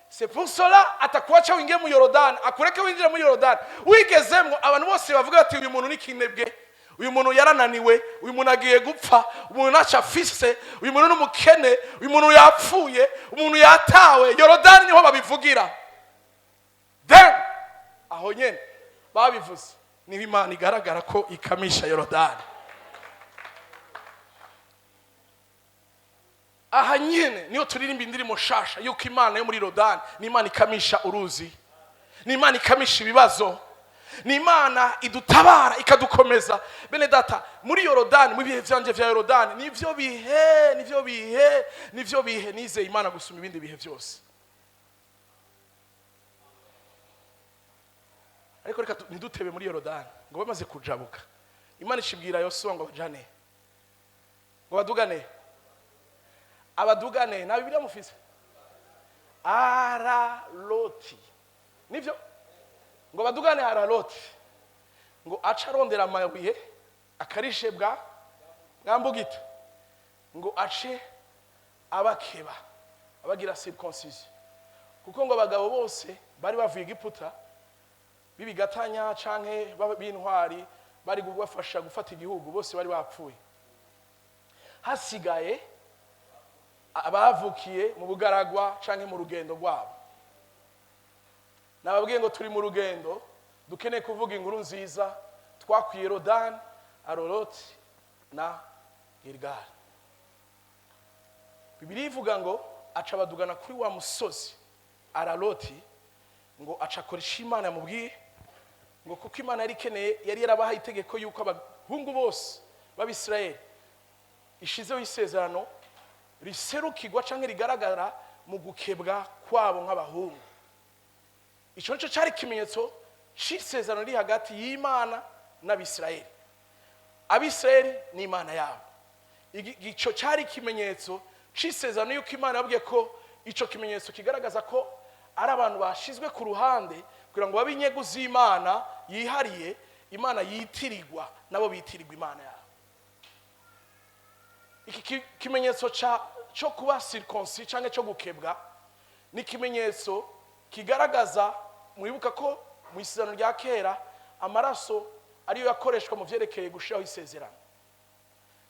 C'est pour cela atakuacha uingie mu Yorodani, akureke winjire muri Yorodani. Wigezemwo, abantu bose bavuga bati: "Uyu muntu ni kinebwe, uyu muntu yarananiwe, uyu muntu agiye gupfa, umuntu ntacyo afise, uyu muntu ni umukene, uyu muntu yapfuye, umuntu yatawe." Yorodani niho babivugira. Then aho nyene babivuze niho Imana igaragara ko ikamisha Yorodani. Aha nyene niyo turirimba indirimbo nshasha yuko Imana yo muri Yorodani ni Imana ikamisha uruzi, ni Imana ikamisha ibibazo, ni Imana idutabara ikadukomeza. Bene data, muri Yorodani, mu bihe vyanje vya Yorodani, nivyo bihe, nivyo bihe, nivyo bihe nizeye Imana gusumba ibindi bihe byose. Ariko reka ntidutebe muri Yorodani. Ngo bamaze kujabuka, Imana ishibwira Yosuwa ngo bajane, ngo badugane, abadugane. Nta Bibiliya mufise? Araloti, nivyo, ngo badugane Araloti. Ngo aca arondera amabuye akarishe bwa bwambugita, ngo ace abakeba, abagira circoncision, kuko ngo abagabo bose bari bavuye Egiputa b'ibigatanya canke b'intwari bari kubafasha gufata igihugu, bose bari bapfuye, hasigaye abavukiye mu bugaragwa canke mu rugendo rwabo. Nababwiye ngo turi mu rugendo, dukeneye kuvuga inkuru nziza. Twakwiye Rodani, Aroroti na Gilgali. Bibiliya ivuga ngo aca abadugana kuri wa musozi Araroti, ngo aca akora ico Imana yamubwiye, ngo kuko Imana yari ikeneye, yari yarabahaye itegeko yuko abahungu bose b'Abisirayeli ishizeho isezerano riserukirwa canke rigaragara mu gukebwa kwabo nk'abahungu. Ico nico cari ikimenyetso c'isezerano riri hagati y'Imana n'Abisirayeli, Abisirayeli n'Imana yabo. Ico cari ikimenyetso c'isezerano yuko Imana yabwiye ko ico kimenyetso kigaragaza ko ari abantu bashizwe ku ruhande kugira ngo babe inyegu z'Imana yihariye, Imana yitirirwa nabo bitirirwa Imana yabo. Iki kimenyetso cyo kuba circoncis cyangwa cyo gukebwa ni ikimenyetso kigaragaza, mwibuka ko mu isezerano rya kera amaraso ariyo yakoreshwa mu vyerekeye gushiraho isezerano.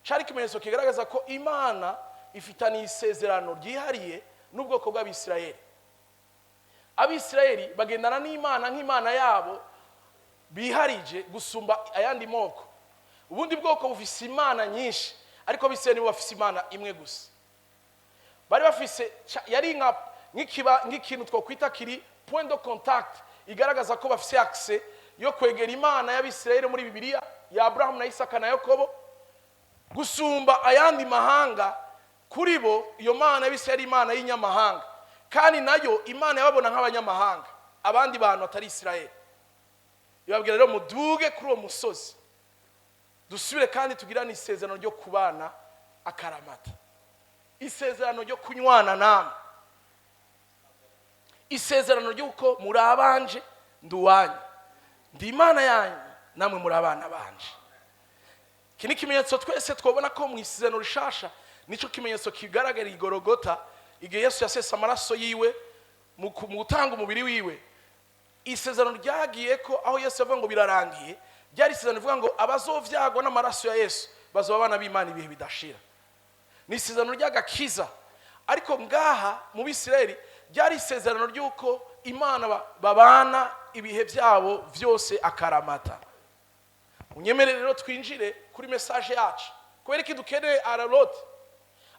Cari ikimenyetso kigaragaza ko Imana ifitaniye isezerano ryihariye n'ubwoko bw'Abisirayeli. Abisirayeli bagendana n'Imana nk'Imana yabo biharije gusumba ayandi moko. Ubundi bwoko bufise imana nyinshi, ariko Abisirayeli nibo bafise Imana imwe gusa. Bari bafise yari nka nk'ikiba nk'ikintu twokwita kiri point de contact igaragaza ko bafise accès yo kwegera Imana y'Abisirayeli muri Bibiliya ya Abrahamu na Isaka na Yakobo gusumba ayandi mahanga. Kuri bo iyo Mana y'Abisirayeli, Imana y'inyamahanga, kandi nayo Imana yababona nk'abanyamahanga, abandi bantu atari Isirayeli. Ibabwira rero: "Muduge kuri uwo musozi, dusubire kandi tugirane isezerano ryo kubana akaramata, isezerano ryo kunywana namwe, isezerano ry'uko muri abanje, ndi uwanyu, ndi Imana yanyu, namwe muri abana banje." Iki ni ikimenyetso twese twabona ko mu isezerano rishasha nicyo kimenyetso kigaragara i Gorogota, igihe Yesu yasesa amaraso yiwe mu gutanga umubiri wiwe. Isezerano ryagiye ko aho Yesu yavuga ngo birarangiye, ryari isezerano rivuga ngo abazovyagwa n'amaraso ya Yesu bazoba abana b'Imana ibihe bidashira. Ni isezerano ry'agakiza. Ariko ngaha mu Bisirayeli ryari isezerano ry'uko Imana babana ibihe byabo byose akaramata. Unyemerere rero twinjire kuri message yacu. Kubera iki dukeneye Araroti?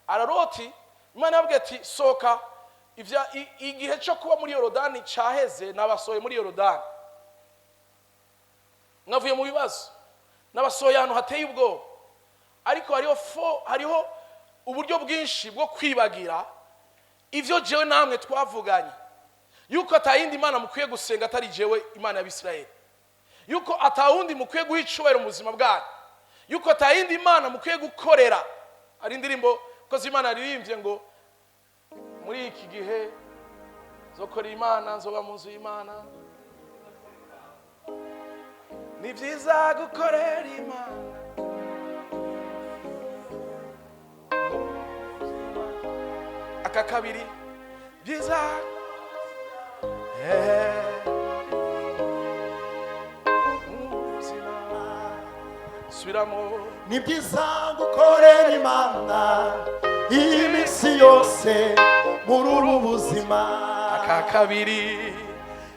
Araroti, Imana yabwiye ati: "Sohoka, igihe cyo kuba muri Yorodani cyaheze, nabasohoye muri Yorodani, mwavuye mu bibazo, nabasohoye ahantu hateye ubwoba." Ariko hariho uburyo bwinshi bwo kwibagira ivyo jewe namwe twavuganye. Yuko atayindi mana mukwiye gusenga atari jewe Imana y'Abisirayeli, yuko atawundi mukwiye guha icubahiro mu buzima bwanyu, yuko atayindi mana mukwiye gukorera. Hari indirimbo koze Imana yaririmbye ngo muri iki gihe nzokora Imana, nzoba mu nzu y'Imana. Ni byiza gukorera Imana. Aka kabiri, byiza mu buzima. Subiramo. Ni byiza gukorera Imana iminsi yose muri ubu buzima. Aka kabiri.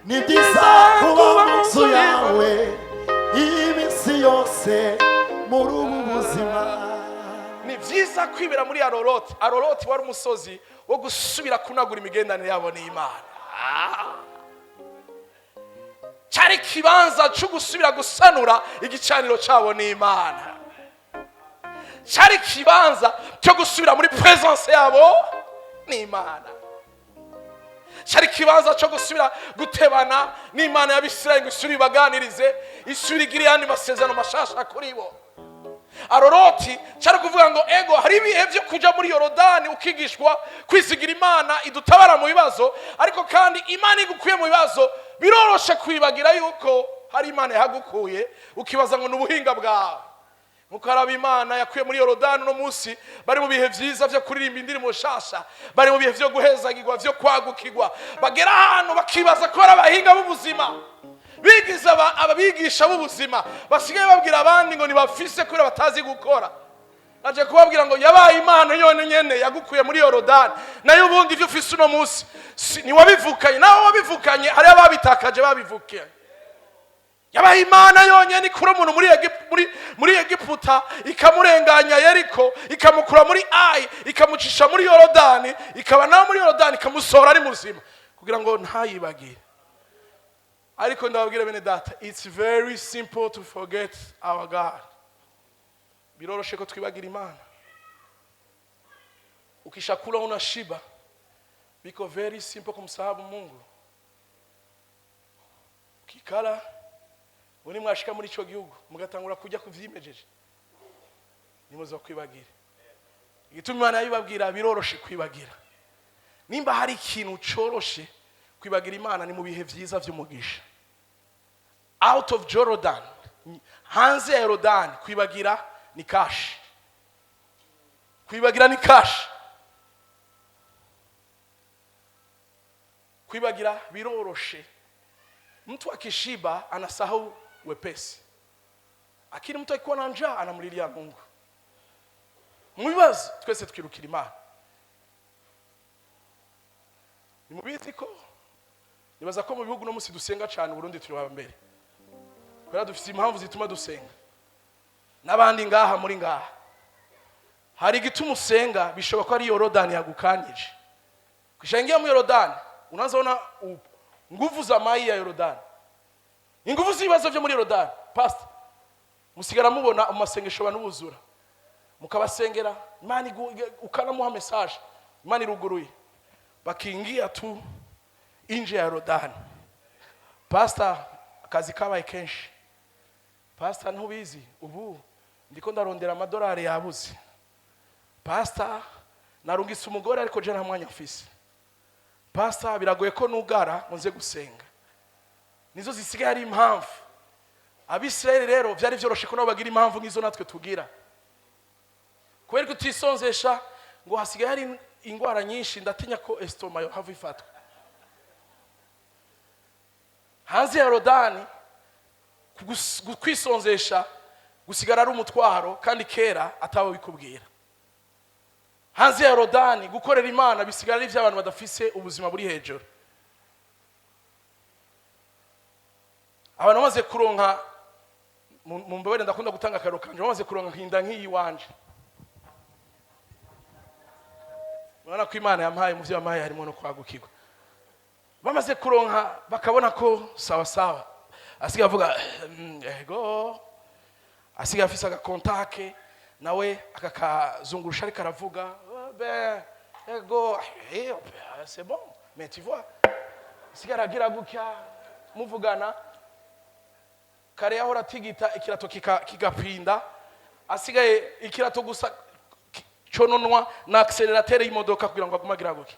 Ni byiza kuba mu nzu yawe iminsi yose muri ubu buzima. Ni byiza kwibera muri Aroroti. Aroroti wari umusozi wo gusubira kunagura imigenderanire yabo n'Imana. Cyari ikibanza cyo gusubira gusanura igicaniro cyabo n'Imana, cyari ikibanza cyo gusubira muri presence yabo n'Imana, cyari ikibanza cyo gusubira gutebana n'Imana y'Abisirayeli ngo isubire ibaganirize, isubire igire ayandi masezerano mashasha kuri bo. Aroroti cyari kuvuga ngo ego, hari ibihe byo kujya muri Yorodani ukigishwa kwizigira Imana idutabara mu bibazo, ariko kandi Imana igukuye mu bibazo biroroshe kwibagira yuko hari Imana yahagukuye, ukibaza ngo ni ubuhinga bwawe. Nkuko hari abo Imana yakuye muri Yorodani, uno munsi bari mu bihe byiza byo kuririmba indirimbo nshasha, bari mu bihe byo guhezagirwa, byo kwagukirwa, bagera ahantu bakibaza ko ari abahinga b'ubuzima, bigize ababigisha b'ubuzima, basigaye babwira abandi ngo ntibafise kubera batazi gukora. Naje kubabwira ngo yabaye Imana yonyine yagukuye muri Yorodani, nayo ubundi ibyo ufise uno munsi ntiwabivukanye, nawe wabivukanye, hariyo ababitakaje babivukiye. Yabaye Imana yonyine ikura umuntu muri Egiputa, ikamurenganya Yeriko, ikamukura muri Ayi, ikamucisha muri Yorodani, ikaba nawe muri Yorodani, ikamusohora ari muzima kugira ngo ntayibagire. Ariko ndababwira bene data, it's very simple to forget our God. Biroroshe ko twibagira Imana. Ukishakula unashiba, biko very simple kumsahau Mungu. Ukikala ngo nimwashika muri ico gihugu mugatangura kujya kuvyimejeje, nimuza kwibagira. Igituma Imana yabibabwira, biroroshe kwibagira. Nimba hari ikintu coroshe kwibagira Imana, ni mu bihe vyiza vy'umugisha. Out of Jordan, hanze ya Yorodani, kwibagira ni cash, kwibagira ni cash, kwibagira biroroshe. Mtu akishiba anasahau wepesi, lakini mtu akikuwa na njaa anamlilia Mungu. Mu bibazo twese twirukira Imana. Nimubizi ko nibaza ko mu bihugu no musi dusenga cyane, Burundi turi wa mbere, kubera dufite impamvu zituma dusenga. N'abandi ngaha muri ngaha hari igituma usenga, bishoboka ko ari Yorodani yagukanyije. Kishaingia mu Yorodani unaanza ona nguvu za mai ya Yorodani, inguvu z'ibibazo byo muri Yorodani. Pastor, musigara mubona mu masengesho abantu buzura, mukabasengera, Imana ukanamuha message, Imana iruguruye, bakiingia tu nje ya Yorodani, pastor, akazi kabaye kenshi. Pastor, ntubizi, ubu ndiko ndarondera amadolari yabuze. Pastor, narungitse umugore ariko je nta mwanya mfise. Pastor, biragoye ko nugara ngo nze gusenga. Nizo zisigaye ari impamvu. Abisirayeli rero byari byoroshe ko nabo bagira impamvu nk'izo natwe tugira. Kubera ko utisonzesha ngo hasigaye hari ingwara nyinshi, ndatinya ko estomac yohava ifatwa. Hanze ya Yorodani kwisonzesha gusigara ari umutwaro, kandi kera atabo bikubwira. Hanze ya Yorodani gukorera Imana bisigara ari iby'abantu badafise ubuzima buri hejuru. Abantu bamaze kuronka, mu mbabare ndakunda gutanga akarero kanje, bamaze kuronka inda nk'iyi wanje, urabona ko Imana yampaye, mu byo yampaye harimo no kwagukirwa. Bamaze kuronka bakabona ko sawa sawa, asigaye avuga ego, asigaye afise agakontake nawe akakazungurusha, ariko aravuga: "Oh, ben ego, eh, c'est bon, mais tu vois." Sigara agira gutya muvugana. Kare yahora atigita ikirato kigapinda, asigaye ikirato gusa cononwa na accélérateur y'imodoka kugira ngo agume agira gutya.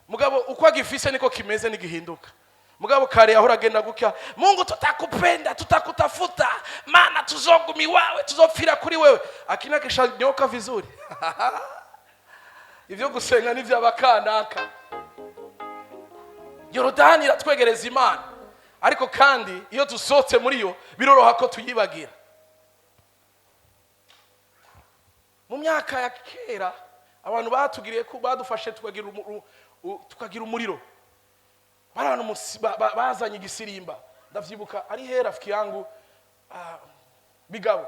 Mugabo uko agifise niko kimeze, nigihinduka. Mugabo kare yahora agenda gutya: "Mungu, tutakupenda, tutakutafuta, maana tuzoguma iwawe, tuzopfira kuri wewe." Akina kishanyoka vizuri. Ivyo gusenga n'ivy'abakanaka. Yorodani iratwegereza Imana, ariko kandi iyo dusohotse muri yo biroroha ko tuyibagira. Mu myaka ya kera abantu batugiriye ko badufashe tukagira umuriro. Bari abantu bazanye igisirimba. Ndavyibuka ari he, rafiki yangu, Bigabo,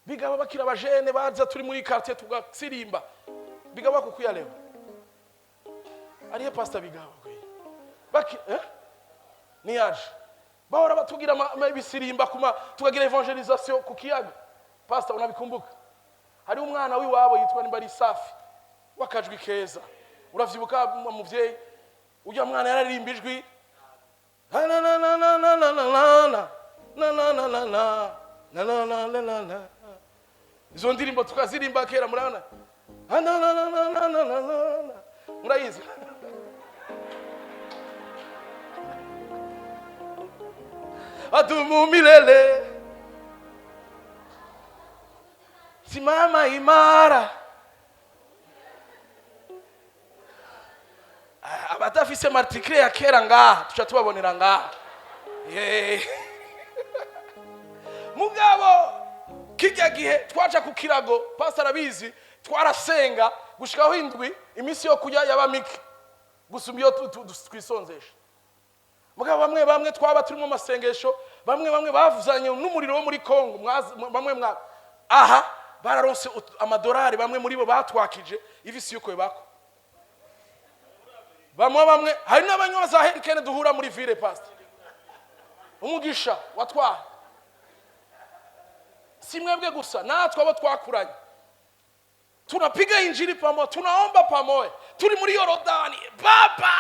Bigabo bakira abajene baza turi muri quartier tugasirimba. Bigabo akukuya leo ari he? Pastor Bigabo baki, eh? Niyaje bahora batugira ibisirimba kuma tukagira évangélisation ku kiyaga. Pastor, unabikumbuka? Hari umwana w'iwabo yitwa nimba ari Safi w'akajwi keza. Uravyibuka, muvyeyi? Ujya mwana yararirimba ijwi na na na na na na na na na na na na na na na na na na na. Izo ndirimbo tukazirimba kera, murabona na na na na na na na na na, murayizi. Adumu milele, simama imara. Ah, abadafise martikire ya kera ngaha tuca tubabonera ngaha. Yeah. Mugabo kijya gihe twaca ku kirago, pastor arabizi, twarasenga gushikaho indwi iminsi yo kurya yaba mike gusumba iyo twisonzesha. Mugabo bamwe bamwe twaba turi mu masengesho, bamwe bamwe bavuzanye n'umuriro wo muri Kongo, bamwe mwa aha bararonse amadolari, bamwe muri bo batwakije ivisi yuko bako bamwe bamwe. Hari n'abanywa za Heineken duhura muri ville. Pastor, umugisha watwaye si mwebwe gusa, natwe abo twakuranye tunapiga injili pamoja, tunaomba pamoja, turi muri Yorodani. Baba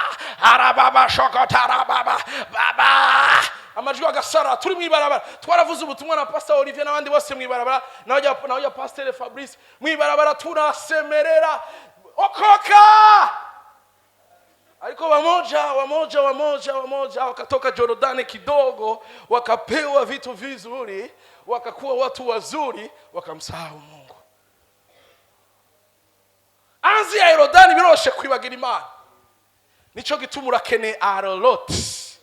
arababa shokota arababa baba, amajwi agasara turi mu ibarabara. Twaravuze ubutumwa na Pastor Olivier n'abandi bose mu ibarabara, nawe Pastor Fabrice mu ibarabara, tunasemerera okoka. Ariko wamoja wamoja wamoja wamoja wakatoka Jorodani kidogo, wakapewa vitu vizuri, wakakuwa watu wazuri, wakamsahau Mungu. Anzi ya Yorodani biroshe kwibagira Imana. Nico gituma urakeneye aroroti,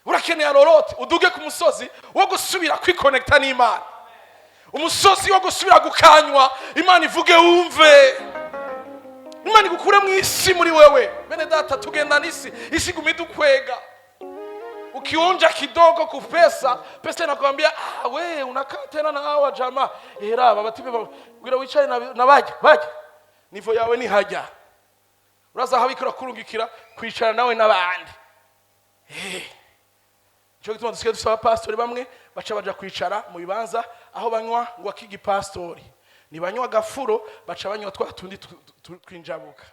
urakeneye aroroti, uduge ku musozi wo gusubira kwikonekta n'Imana, umusozi wo gusubira gukanywa, Imana ivuge wumve, Imana igukure mu isi muri wewe. Bene data, tugenda n'isi, isi iguma idukwega. Ukionja kidogo ku pesa, pesa inakwambia: "Ah, we unakaa tena na hawa jamaa." Era batipe bwira wicare na bajya bajya nivo yawe ni hajya uraza aho bikora kurungikira kwicara nawe n'abandi. Nico gituma dusigaye dusaba pastori bamwe baca baja kwicara mu bibanza aho banywa ngo akigipastori ntibanywa agafuro, baca banywa twa tundi twinjabuka.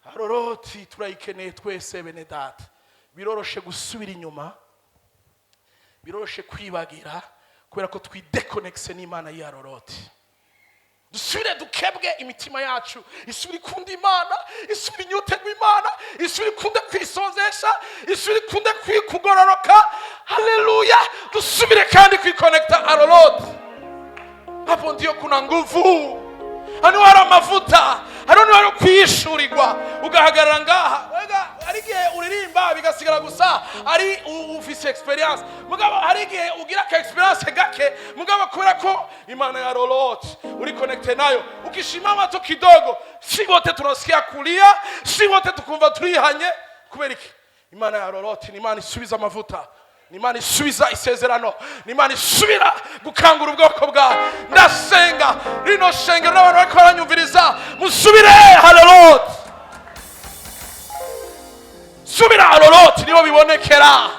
Aroroti turayikeneye twese, bene data. Biroroshe gusubira inyuma, biroroshe kwibagira kubera ko twidekonekise n'Imana y'aroroti. Dusubire dukebwe imitima yacu, isubire ikunda Imana, isubire inyoterwa Imana, isubire ikunde kwisonzesha, isubire ikunde kugororoka. Haleluya! Dusubire kandi kwikonekta aroroti. Hapo ndio kuna nguvu, hano hari amavuta, hano niho hari kwishurirwa ugahagarara ngaha. Ega, hari igihe uririmba bigasigara gusa ari ufise expérience. Mugabo hari igihe ugira ka expérience gake, mugabo kubera ko Imana ya roroti uri connecté nayo, ukishimama tu kidogo, si wote tunasikia kulia, si wote tukumva turihanye. Kubera iki? Imana ya roroti ni Imana isubiza amavuta, ni Imana isubiza isezerano, ni Imana isubira gukangura ubwoko bwawe. Ndasenga rino shengero n'abantu bariko baranyumviriza, musubire haroroti, subira haroroti. Niho bibonekera,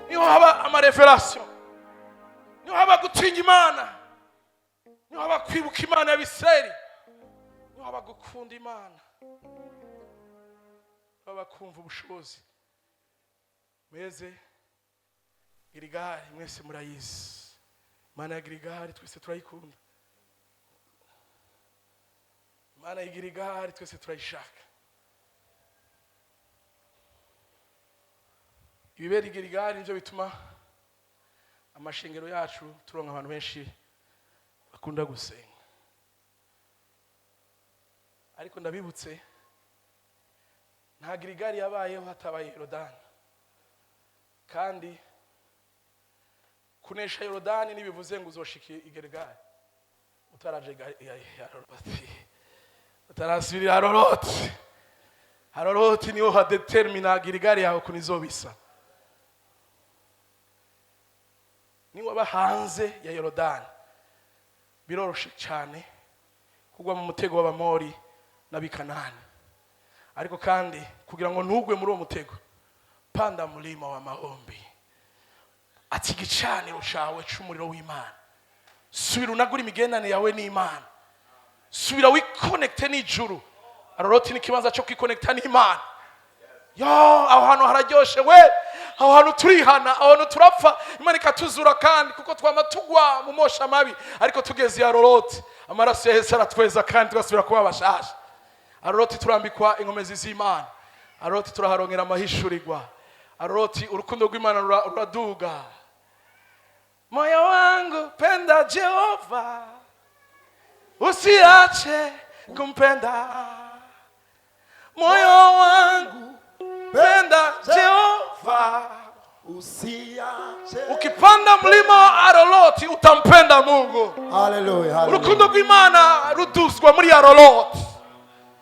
niho haba ama révélations, niho haba gutinya Imana, niho haba kwibuka Imana ya Bisirayeli, niho haba gukunda Imana. Baba kumva ubushobozi meze. Giligali mwese murayizi. Imana ya Giligali twese turayikunda. Imana ya Giligali twese turayishaka. Ibibera i Giligali nibyo bituma amashengero yacu turonka abantu benshi bakunda gusenga. Ariko ndabibutse, nta Giligali yabayeho hatabaye Yorodani. Kandi kunesha Yorodani ntibivuze ngo uzoshika i Giligali utaraje Aroroti, utarasubirira Aroroti. Aroroti niho hadetermina Giligali yawe ukuntu izobisa. Niwaba hanze ya Yorodani, biroroshe cyane kugwa mu mutego w'Abamori n'Abikanani. Ariko kandi kugira ngo ntugwe muri uwo mutego, panda mlima wa maombi, ati igicaniro cawe c'umuriro w'Imana. Subira unagura imigenderanire yawe n'Imana, subira wikonekite n'ijuru. Aroroti ni ikibanza cyo kwikonekita n'Imana. Yo, aho hantu hararyoshe we! Aho hantu turihana, aho hantu turapfa, Imana ikatuzura. Kandi kuko twama tugwa mu mosha mabi, ariko tugeze ya Aroroti, amaraso ya Yesu aratweza kandi tugasubira kuba bashasha. Aroroti turambikwa inkomezi z'Imana. Aroroti turaharongera amahishurirwa. Aroroti urukundo rw'Imana ruraduga. Moyo wangu, penda Jehova, usiache kumpenda. Moyo wangu, penda Jehova. Usiache. Ukipanda mlima wa Aroroti utampenda Mungu. Haleluya, haleluya. Urukundo rw'Imana ruduzwa muri Aroroti.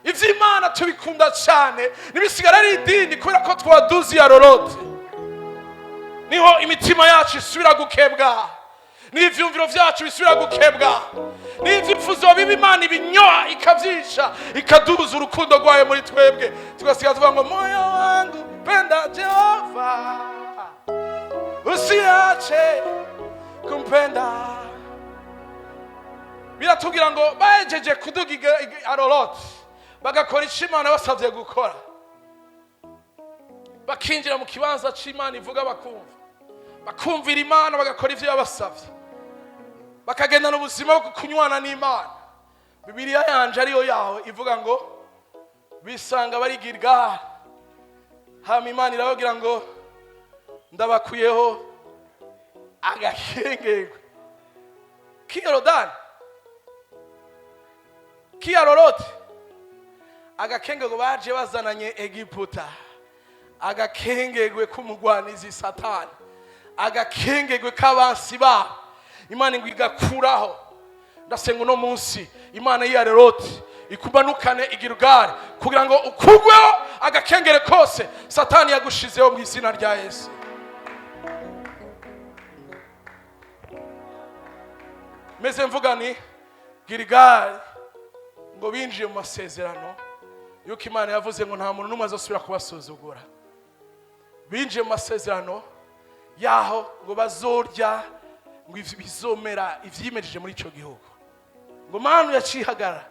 Iby'Imana tubikunda cyane, ntibisigara ari idini kubera ko twaduze Aroroti. Niho imitima yacu isubira gukebwa, n'ivyumviro vyacu bisubira gukebwa, n'ivyifuzo biba, Imana ibinyoa ikavyica, ikaduza urukundo rwayo muri twebwe, tugasiga tuvuga ngo: "Moyo wangu, penda Jehova, usiache kumpenda." Biratubwira ngo bahejeje kuduga Aroroti, bagakora icyo Imana basabye gukora, bakinjira mu kibanza c'Imana ivuga, bakumva, bakumvira Imana, bagakora ivyo yabasavye, bakagendana ubuzima bwo kunywana n'Imana. Bibiliya yanje ariyo yawe ivuga ngo bisanga bari Giligali. Hama Imana irababwira ngo: "Ndabakuyeho agakengegwe k'iyorodani k'iyaroroti." Agakengegwe baje bazananye Egiputa, agakengegwe k'umugwanizi Satani, agakengegwe k'abansi babo, Imana ngo igakuraho. Ndasenga uno munsi Imana y'Iyareroti ikumanukane i Gilugari kugira ngo ukugweho agakengere kose Satani yagushizeho mu izina rya Yesu. Meze mvuga ni Giligali, ngo binjiye mu masezerano yuko Imana yavuze ngo nta muntu n'umwe azosubira kubasuzugura. Binjiye mu masezerano yaho ngo bazorya ngo bizomera ivyimejeje muri ico gihugu, ngo manu yacihagarara.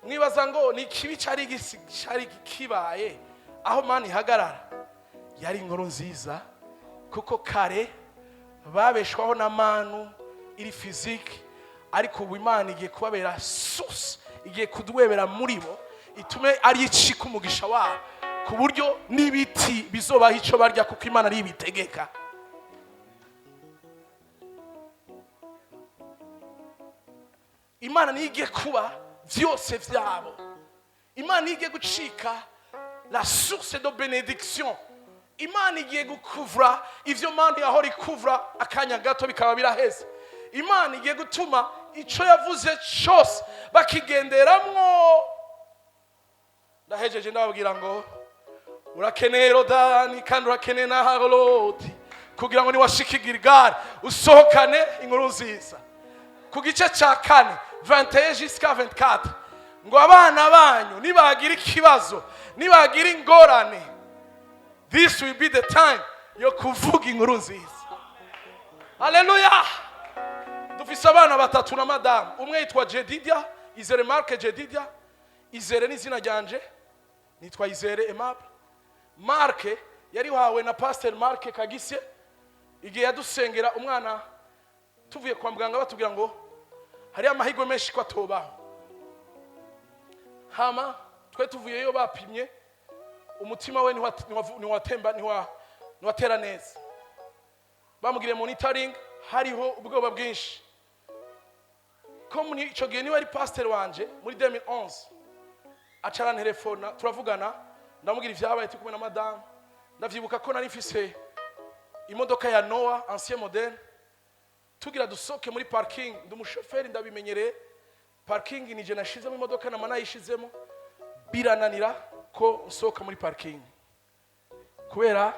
Mwibaza ngo ni ikibi cari kibaye aho manu ihagarara? Yari inkuru nziza, kuko kare babeshwaho na manu iri physique, ariko ubu Imana igiye kubabera source, igiye kudwebera muri bo, itume ari icika umugisha wabo, ku buryo n'ibiti bizobaha icyo barya, kuko Imana ariyo ibitegeka. Imana niyo igiye kuba byose byabo. Imana niyo igiye gucika la source de bénédiction. Imana igiye gukuvura ivyo mana yahora ikuvura akanya gato bikaba biraheze. Imana igiye gutuma ico yavuze cyose bakigenderamwo. Ndahejeje, ndababwira ngo urakeneye Yorodani kandi urakeneye na Haroloti kugira ngo niwashika i Giligali usohokane inkuru nziza. Ku gice cya kane, 21 jusqu'à 24, ngo abana banyu nibagira ikibazo, nibagira ingorane, this will be the time yo kuvuga inkuru nziza. Haleluya! Dufise abana batatu na madamu. Umwe yitwa Jedidia Izere, Marke Jedidia Izere n'izina ryanje. Nitwa Izere Aimable. Marke yarihawe na Pasteur Marke Kagise igihe yadusengera umwana tuvuye kwa muganga, batubwira ngo hariyo amahirwe menshi ko atobaho. Hama twe tuvuyeyo bapimye umutima we ntiwatemba, ntiwatera neza. Bamugiriye monitoring, hariho ubwoba bwinshi ko muri icyo gihe niwe ari pasiteri wanje muri 2011. Aca arantelefona, turavugana, ndamubwira ibyabaye turi kumwe na madamu. Ndavyibuka ko nari mfise imodoka ya Noah ancien modèle. Tugira dusohoke muri parking, ndi umushoferi, ndabimenyereye parking, nije nashizemo imodoka nama nayishizemo, birananira ko nsohoka muri parking kubera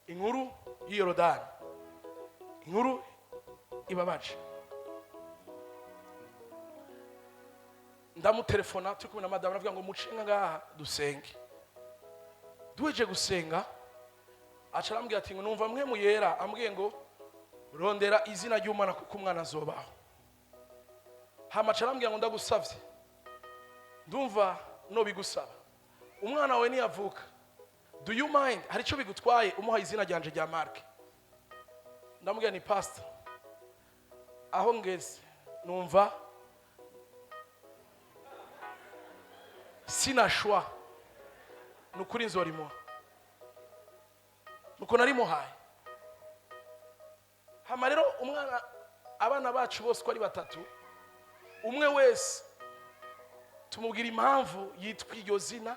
inkuru y'iyorodani, inkuru ibabaje. Ndamutelefona turi kumwe na madamu, aravuga ngo muce ngaha dusenge. Duheje gusenga, aca arambwira ati ngo numva mwe muyera ambwiye ngo rondera izina ry'umwana kuko umwana azobaho. Hama aca arambwira ngo ndagusavye, ndumva nobigusaba, umwana wawe niyavuka, do you mind, hari icyo bigutwaye umuha izina ryanje rya Mark? Ndamubwira ni pastor, aho ngeze numva sinashwa, ni ukuri nzorimuha. Nuko narimuhaye. Hama rero umwana, abana bacu bose uko ari batatu, umwe wese tumubwira impamvu yitwa iryo zina.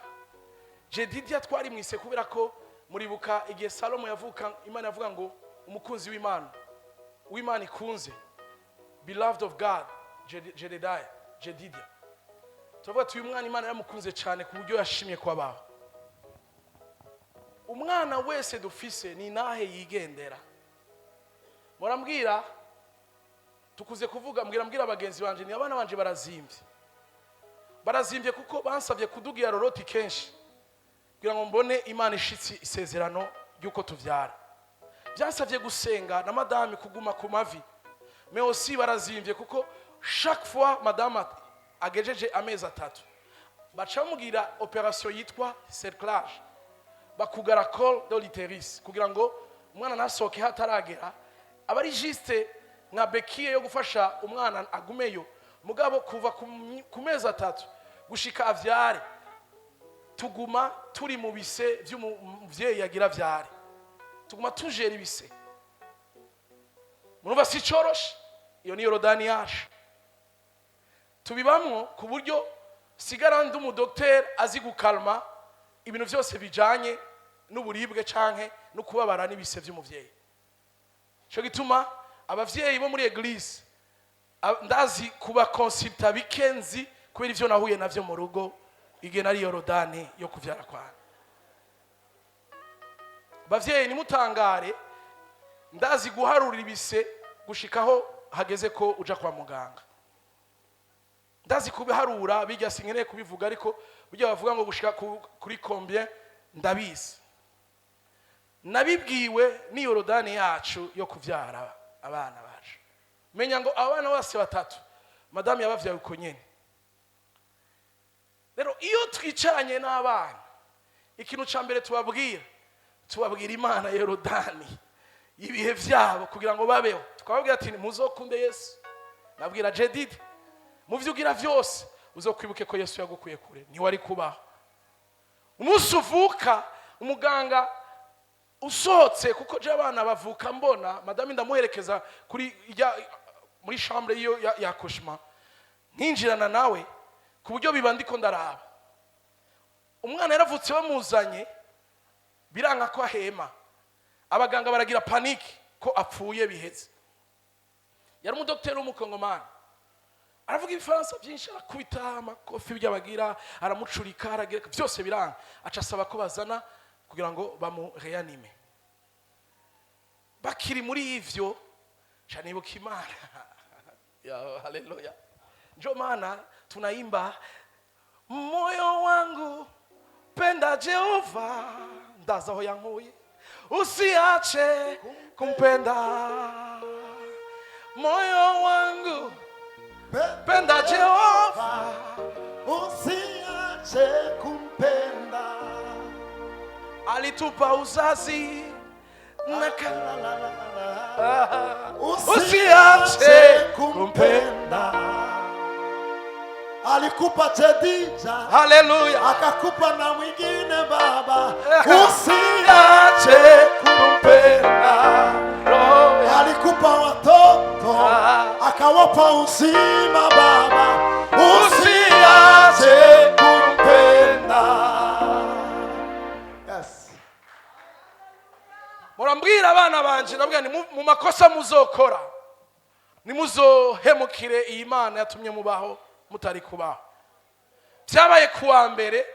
Jedidiya twarimwise kubera ko muribuka igihe Salomo yavuka, Imana yavuga ngo umukunzi w'Imana, uw'Imana ikunze, beloved of God, Jedediah, Jedidia. Turavuga ati uyu mwana Imana yaramukunze cyane ku buryo yashimye ko abaho. Umwana wese dufise ni nahe yigendera. Murambwira tukuze kuvuga, mbwira bagenzi banje ni abana banje barazimvye, barazimvye kuko bansabye kudugira roroti kenshi kugira ngo mbone Imana ishitsi isezerano ry'uko tuvyara. Byansabye gusenga na madame, kuguma ku mavi. Mais aussi barazimvye kuko chaque fois madame agejeje amezi 3 baca bamubwira opération yitwa cerclage, bakugara col de l'utérus kugira ngo umwana ntasohoke hataragera. Aba ari juste nka béquille yo gufasha umwana agumeyo, mugabo kuva ku mezi 3 gushika avyare tuguma turi mu bise vy'umuvyeyi yagira avyare, tuguma tujera ibise. Murumva si coroshe? Iyo ni Yorodani yacu tubibamwo, ku buryo sigara ndi umudokiteri azi gukalma ibintu byose bijanye n'uburibwe canke no kubabara n'ibise vy'umuvyeyi. Ico gituma abavyeyi bo muri église ndazi kubakonsulta bikenzi kubera ivyo nahuye navyo mu rugo igihe nari Yorodani yo kuvyara kwanjye. Bavyeyi, nimutangare, ndazi guharura ibise gushikaho hageze ko uja kwa muganga. Ndazi kubiharura bijya, sinkeneye kubivuga, ariko burya bavuga ngo gushika kuri combien, ndabizi, nabibwiwe ni Yorodani yacu yo kuvyara abana bacu. Menya ngo abana bose batatu madamu yabavyaye uko nyene. Rero iyo twicaranye n'abana, ikintu ca mbere tubabwira, tubabwira Imana ya Yorodani ibihe vyabo kugira ngo babeho. Tukababwira ati muzokunde Yesu. Nabwira Jedidi, mu vyo ugira vyose uzokwibuke ko Yesu yagukuye kure, ntiwari kubaho. Umunsi uvuka, umuganga usohotse, kuko je abana bavuka mbona madame ndamuherekeza kuri ijya muri chambre iyo ya accouchement, nkinjirana nawe ku buryo biba ndiko ndaraba umwana yaravutse, bamuzanye biranga ko ahema, abaganga baragira panique ko apfuye biheze. Yari umudokiteri w'umukongomani, aravuga ibifaransa byinshi, arakubita amakofi ibyo abagira, aramucurika, aragira byose, biranga. Aca asaba ko bazana kugira ngo bamureanime. Bakiri muri ivyo, ca nibuka Imana ya haleluya. Njo maana tunaimba moyo wangu penda Jehova, ndaza aho yankuye, usiache kumpenda. Moyo wangu penda Jehova, usiache kumpenda. Alitupa uzazi na usiache Usiache kumpenda. Alikupa Jedija, Haleluya. Akakupa na mwingine baba. Usiache Usiache kumpenda roho ya alikupa watoto, akawapa uzima baba. Usiache Usiache kumpenda. Yes. Murambwira abana banje, ndabwira ni mu makosa muzokora, nimuzohemukire iyi Mana yatumye mubaho mutari kubaho. Byabaye kuwa mbere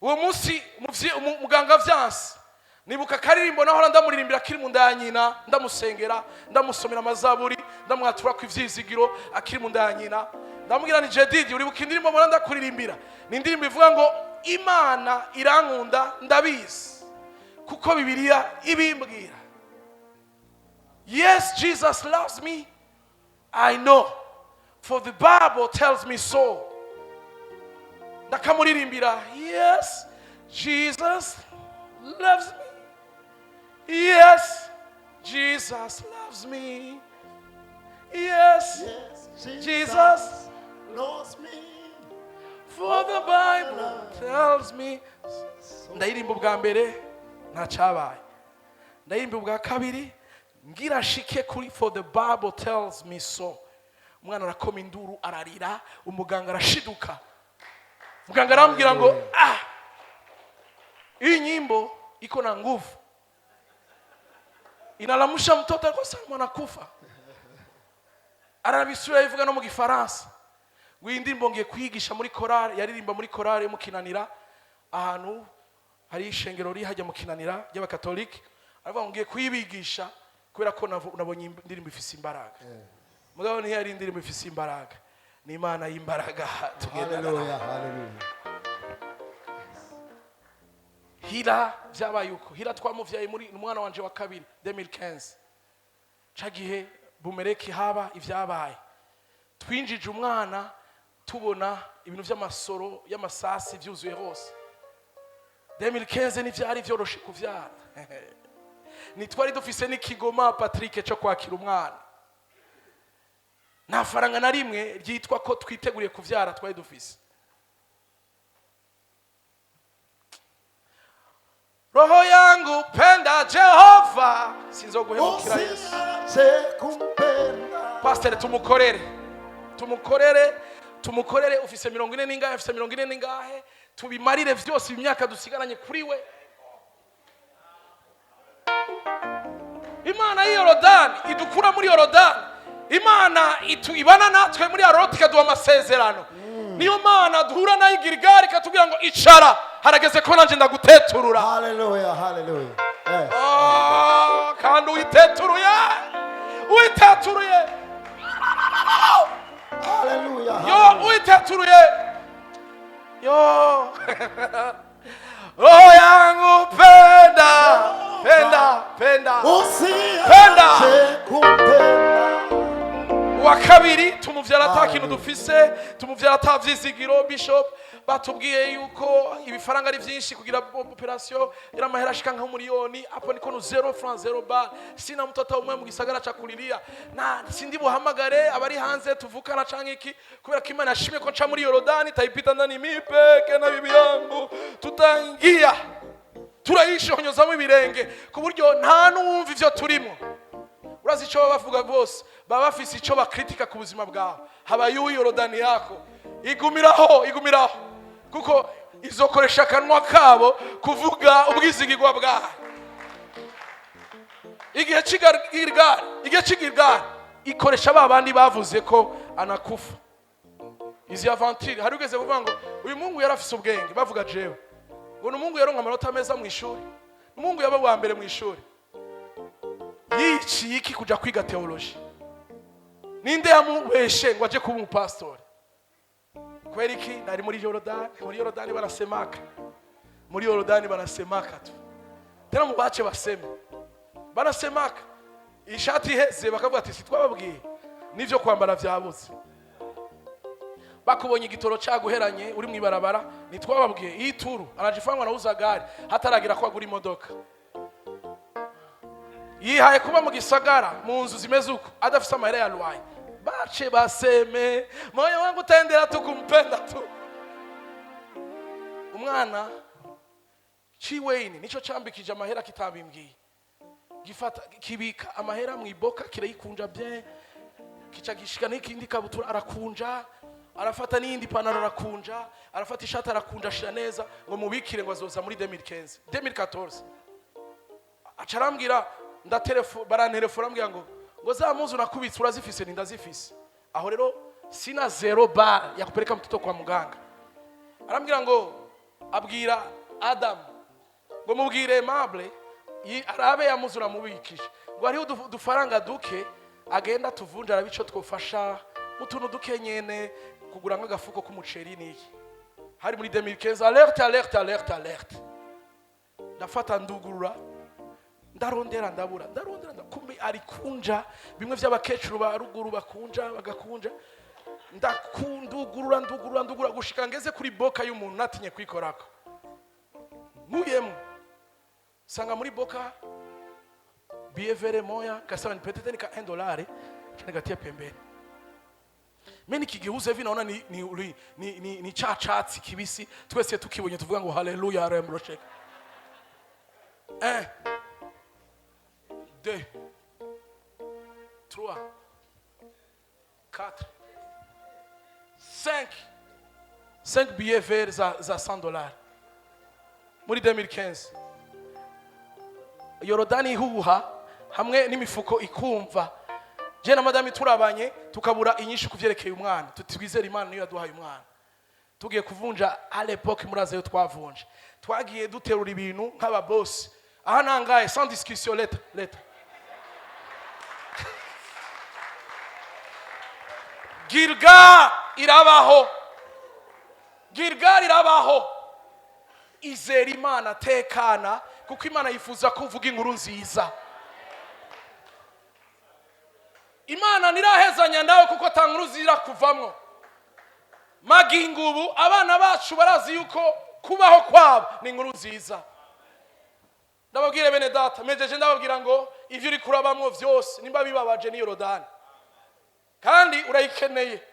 uwo munsi, muganga vyanse. Nibuka akaririmbo nahora ndamuririmbira akiri mu nda ya nyina, ndamusengera, ndamusomera amazaburi, ndamwatura ku ivyizigiro akiri mu nda ya nyina. Ndamubwira ni Jedidi, uribuka indirimbo mbona ndakuririmbira? Ni indirimbo ivuga ngo Imana irankunda ndabizi kuko Bibiliya ibimbwira. Yes, Jesus loves me, I know, for the Bible tells me so. Ndakamuririmbira, yes, Jesus loves me, yes, Jesus loves me, yes, Yes, Jesus loves me. For the Bible tells me. Ndayirimba ubwa mbere, ntacyabaye. Ndayirimba ubwa kabiri, ngira nshike kuri "for the Bible tells me so", umwana arakoma induru, ararira, umuganga arashiduka. Muganga arambwira ngo ah, hii nyimbo iko na nguvu, inalamusha mtoto, alikuwa sana anakufa. Arabisubira bivuga no mu Gifaransa ngo iyi ndirimbo ngiye kuyigisha muri korale. Yaririmba muri korale yo mu Kinanira, ahantu hari ishengero riri hajya mu Kinanira ry'Abakatolike. Aravuga ngo ngiye kuyibigisha kubera ko nabonye indirimbo ifise imbaraga. Mugabo ntiyari indirimbo ifise imbaraga, ni Imana y'imbaraga tugendana nayo. Hallelujah, hallelujah. Hira byabaye uko. Hira twamuvyaye muri umwana wanje wa kabiri 2015, ca gihe bumereki haba ivyabaye. Twinjije umwana tubona ibintu vy'amasoro y'amasasi vyuzuye hose. 2015 ntivyari vyoroshe kuvyara, ntitwari dufise n'ikigoma, Patrick, cyo kwakira umwana. Nta faranga na rimwe ryitwa ko twiteguriye kuvyara twari dufise. Roho yangu penda Jehova, sinzoguhemukira Yesu. Usiache kumpenda. Pasiteri, tumukorere, tumukorere, tumukorere. Ufise 40 n'ingahe? Ufise 40 n'ingahe? Tubimarire vyose imyaka dusigaranye kuri we. Imana y'i Yorodani idukura muri Yorodani, Imana ibana natwe muri Aroti ikaduha amasezerano, niyo Mana duhura nayo i Giligari ikatubwira ngo icara, harageze ko nanjye ndaguteturura. Hallelujah, hallelujah. Yes. Ah, kandi uwiteturuye, uwiteturuye. Hallelujah. Yo, uiteturuye yo, roho yangu penda, penda, penda. Penda. Usiache kumpenda. Uwa kabiri tumuvyara ata kintu Hallelujah. dufise, tumuvyara ata vyizigiro. Bishop batubwiye yuko ibifaranga ari vyinshi kugira operation, yari amahera ashika nka miliyoni. Hapo niko no zero franc, zero bar, sina mtoto umwe mu gisagara ca kuriria na sindi buhamagare abari hanze tuvukana canke iki, kubera ko Imana yashimye ko nca muri Yorodani tayipita ndani mipeke na bibi yangu tutaingia, turayishonyozamo ibirenge ku buryo nta n'uwumva ivyo turimo. Urazi icyo baba bavuga bose? Baba bafise icyo bakritika ku buzima bwawe. Habaye Yorodani yako, igumiraho, igumiraho, kuko izokoresha akanwa kabo kuvuga ubwizigirwa bwawe. Igihe cy'Igirigari, igihe cy'Igirigari ikoresha ba bandi bavuze ko anakufa. Izi aventure hari ugeze kuvuga ngo uyu mungu yari afise ubwenge, bavuga jewe ngo ni umuhungu yaronka amanota meza mu ishuri, umuhungu yaba uwa mbere mu ishuri, yiciye iki kuja kwiga theology? Ninde yamubeshe ngo aje kuba umupasitori? Kubera iki? Nari muri Yorodani. Muri Yorodani barasemaka, muri Yorodani barasemaka tu tena, mubace baseme, barasemaka. Ishati iheze bakavuga ati sitwababwiye, n'ivyo kwambara vyabuze. Bakubonye igitoro cyaguheranye uri mu ibarabara, ntitwababwiye iyi turu anajifanywa nauza gari, hataragira ko agura imodoka. Yihaye kuba mu gisagara mu nzu zimeze uko, adafise amahera ya loyer. Bace baseme moyo wangu utaendera tu kumpenda tu. Umwana ciweyini nico cambikije amahera kitabimbwiye, gifata kibika amahera mu iboka, kirayikunja bien, kica gishika n'ikindi kabutura arakunja, arafata n'iyindi panaro arakunja, arafata ishati arakunja, ashira neza ngo mubikire, ngo azoza muri 2015, 2014. Aca arambwira, ndaterefo, barantelefona, ambwira ngo za muzu nakubitse urazifise? Ni ndazifise. Aho rero sina zéro bar ya kupeleka mtoto kwa muganga. Arambwira ngo abwira Adam ngo mubwire Aimable arabe yamuzu namubikije, ngo hariho udufaranga duke agenda tuvunja, arabe ico twofasha mu tuntu duke nyene, kugura nk'agafuko k'umuceri n'iki. Hari muri 2015. Alerte, alerte, alerte, alerte! Ndafata, ndugurura, ndarondera, ndabura, ndarondera, kumbe ari kunja bimwe by'abakecuru ba ruguru bakunja bagakunja. Ndakundugurura, ndugurura, ndugurura gushika ngeze kuri boka y'umuntu natinye kwikorako. Nkuyemo sanga muri boka billet vert moya, kasema ni peut-être ni ka 1 dollar, nikatia pembeni. Mimi nikigeuza hivi naona ni cha chatsi kibisi. Twese tukibonye tuvuga ngo haleluya, remrosheka. 1, 2, 3, 4, 5, 5 billets verts za $100 muri 2015. Yorodani ihuha hamwe n'imifuko ikumva. Je na madame turabanye, tukabura inyishu kuvyerekeye umwana, tutwizera Imana niyo yaduhaye umwana. Tugiye kuvunja, à l'époque murazi yo twavunje, twagiye duterura ibintu nk'ababosi. Aha nangaye, sans discussion, lettre, lettre. Gilgal irabaho, Gilgal irabaho. Izera Imana, tekana, kuko Imana yifuza ko uvuga inkuru nziza. Imana ntirahezanya nawe kuko ata nkuru zira kuvamwo. Magingo ubu abana bacu barazi yuko kubaho kwabo ni inkuru nziza. Ndababwire bene data, mejeje ndababwira ngo ivyo uri kurabamwo vyose, nimba bibabaje, ni Yorodani kandi urayikeneye,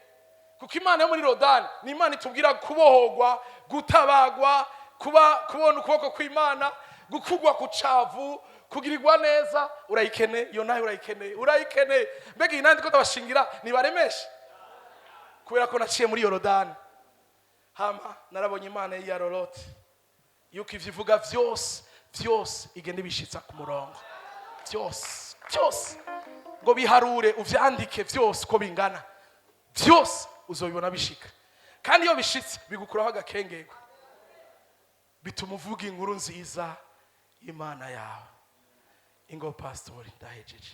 kuko Imana yo muri Yorodani ni Imana itubwira kubohogwa, gutabagwa, kuba kubona ukuboko kw'Imana, gukugwa ku cavu, kugirirwa neza. Urayikeneye iyo nayo, urayikeneye, urayikeneye. Mbega iyi nandi ko ndabashingira nibaremeshe, kubera ko naciye muri Yorodani, hama narabonye Imana ya Rorote, yuko ivyo ivuga vyose vyose igenda ibishitsa ku murongo, byose byose. Ngo biharure, uvyandike vyose uko bingana, byose uzobibona bishika. Kandi iyo bishitse bigukuraho agakengerwa, bituma uvuga inkuru nziza y'Imana yawe. Ingo pasitori, ndahejeje.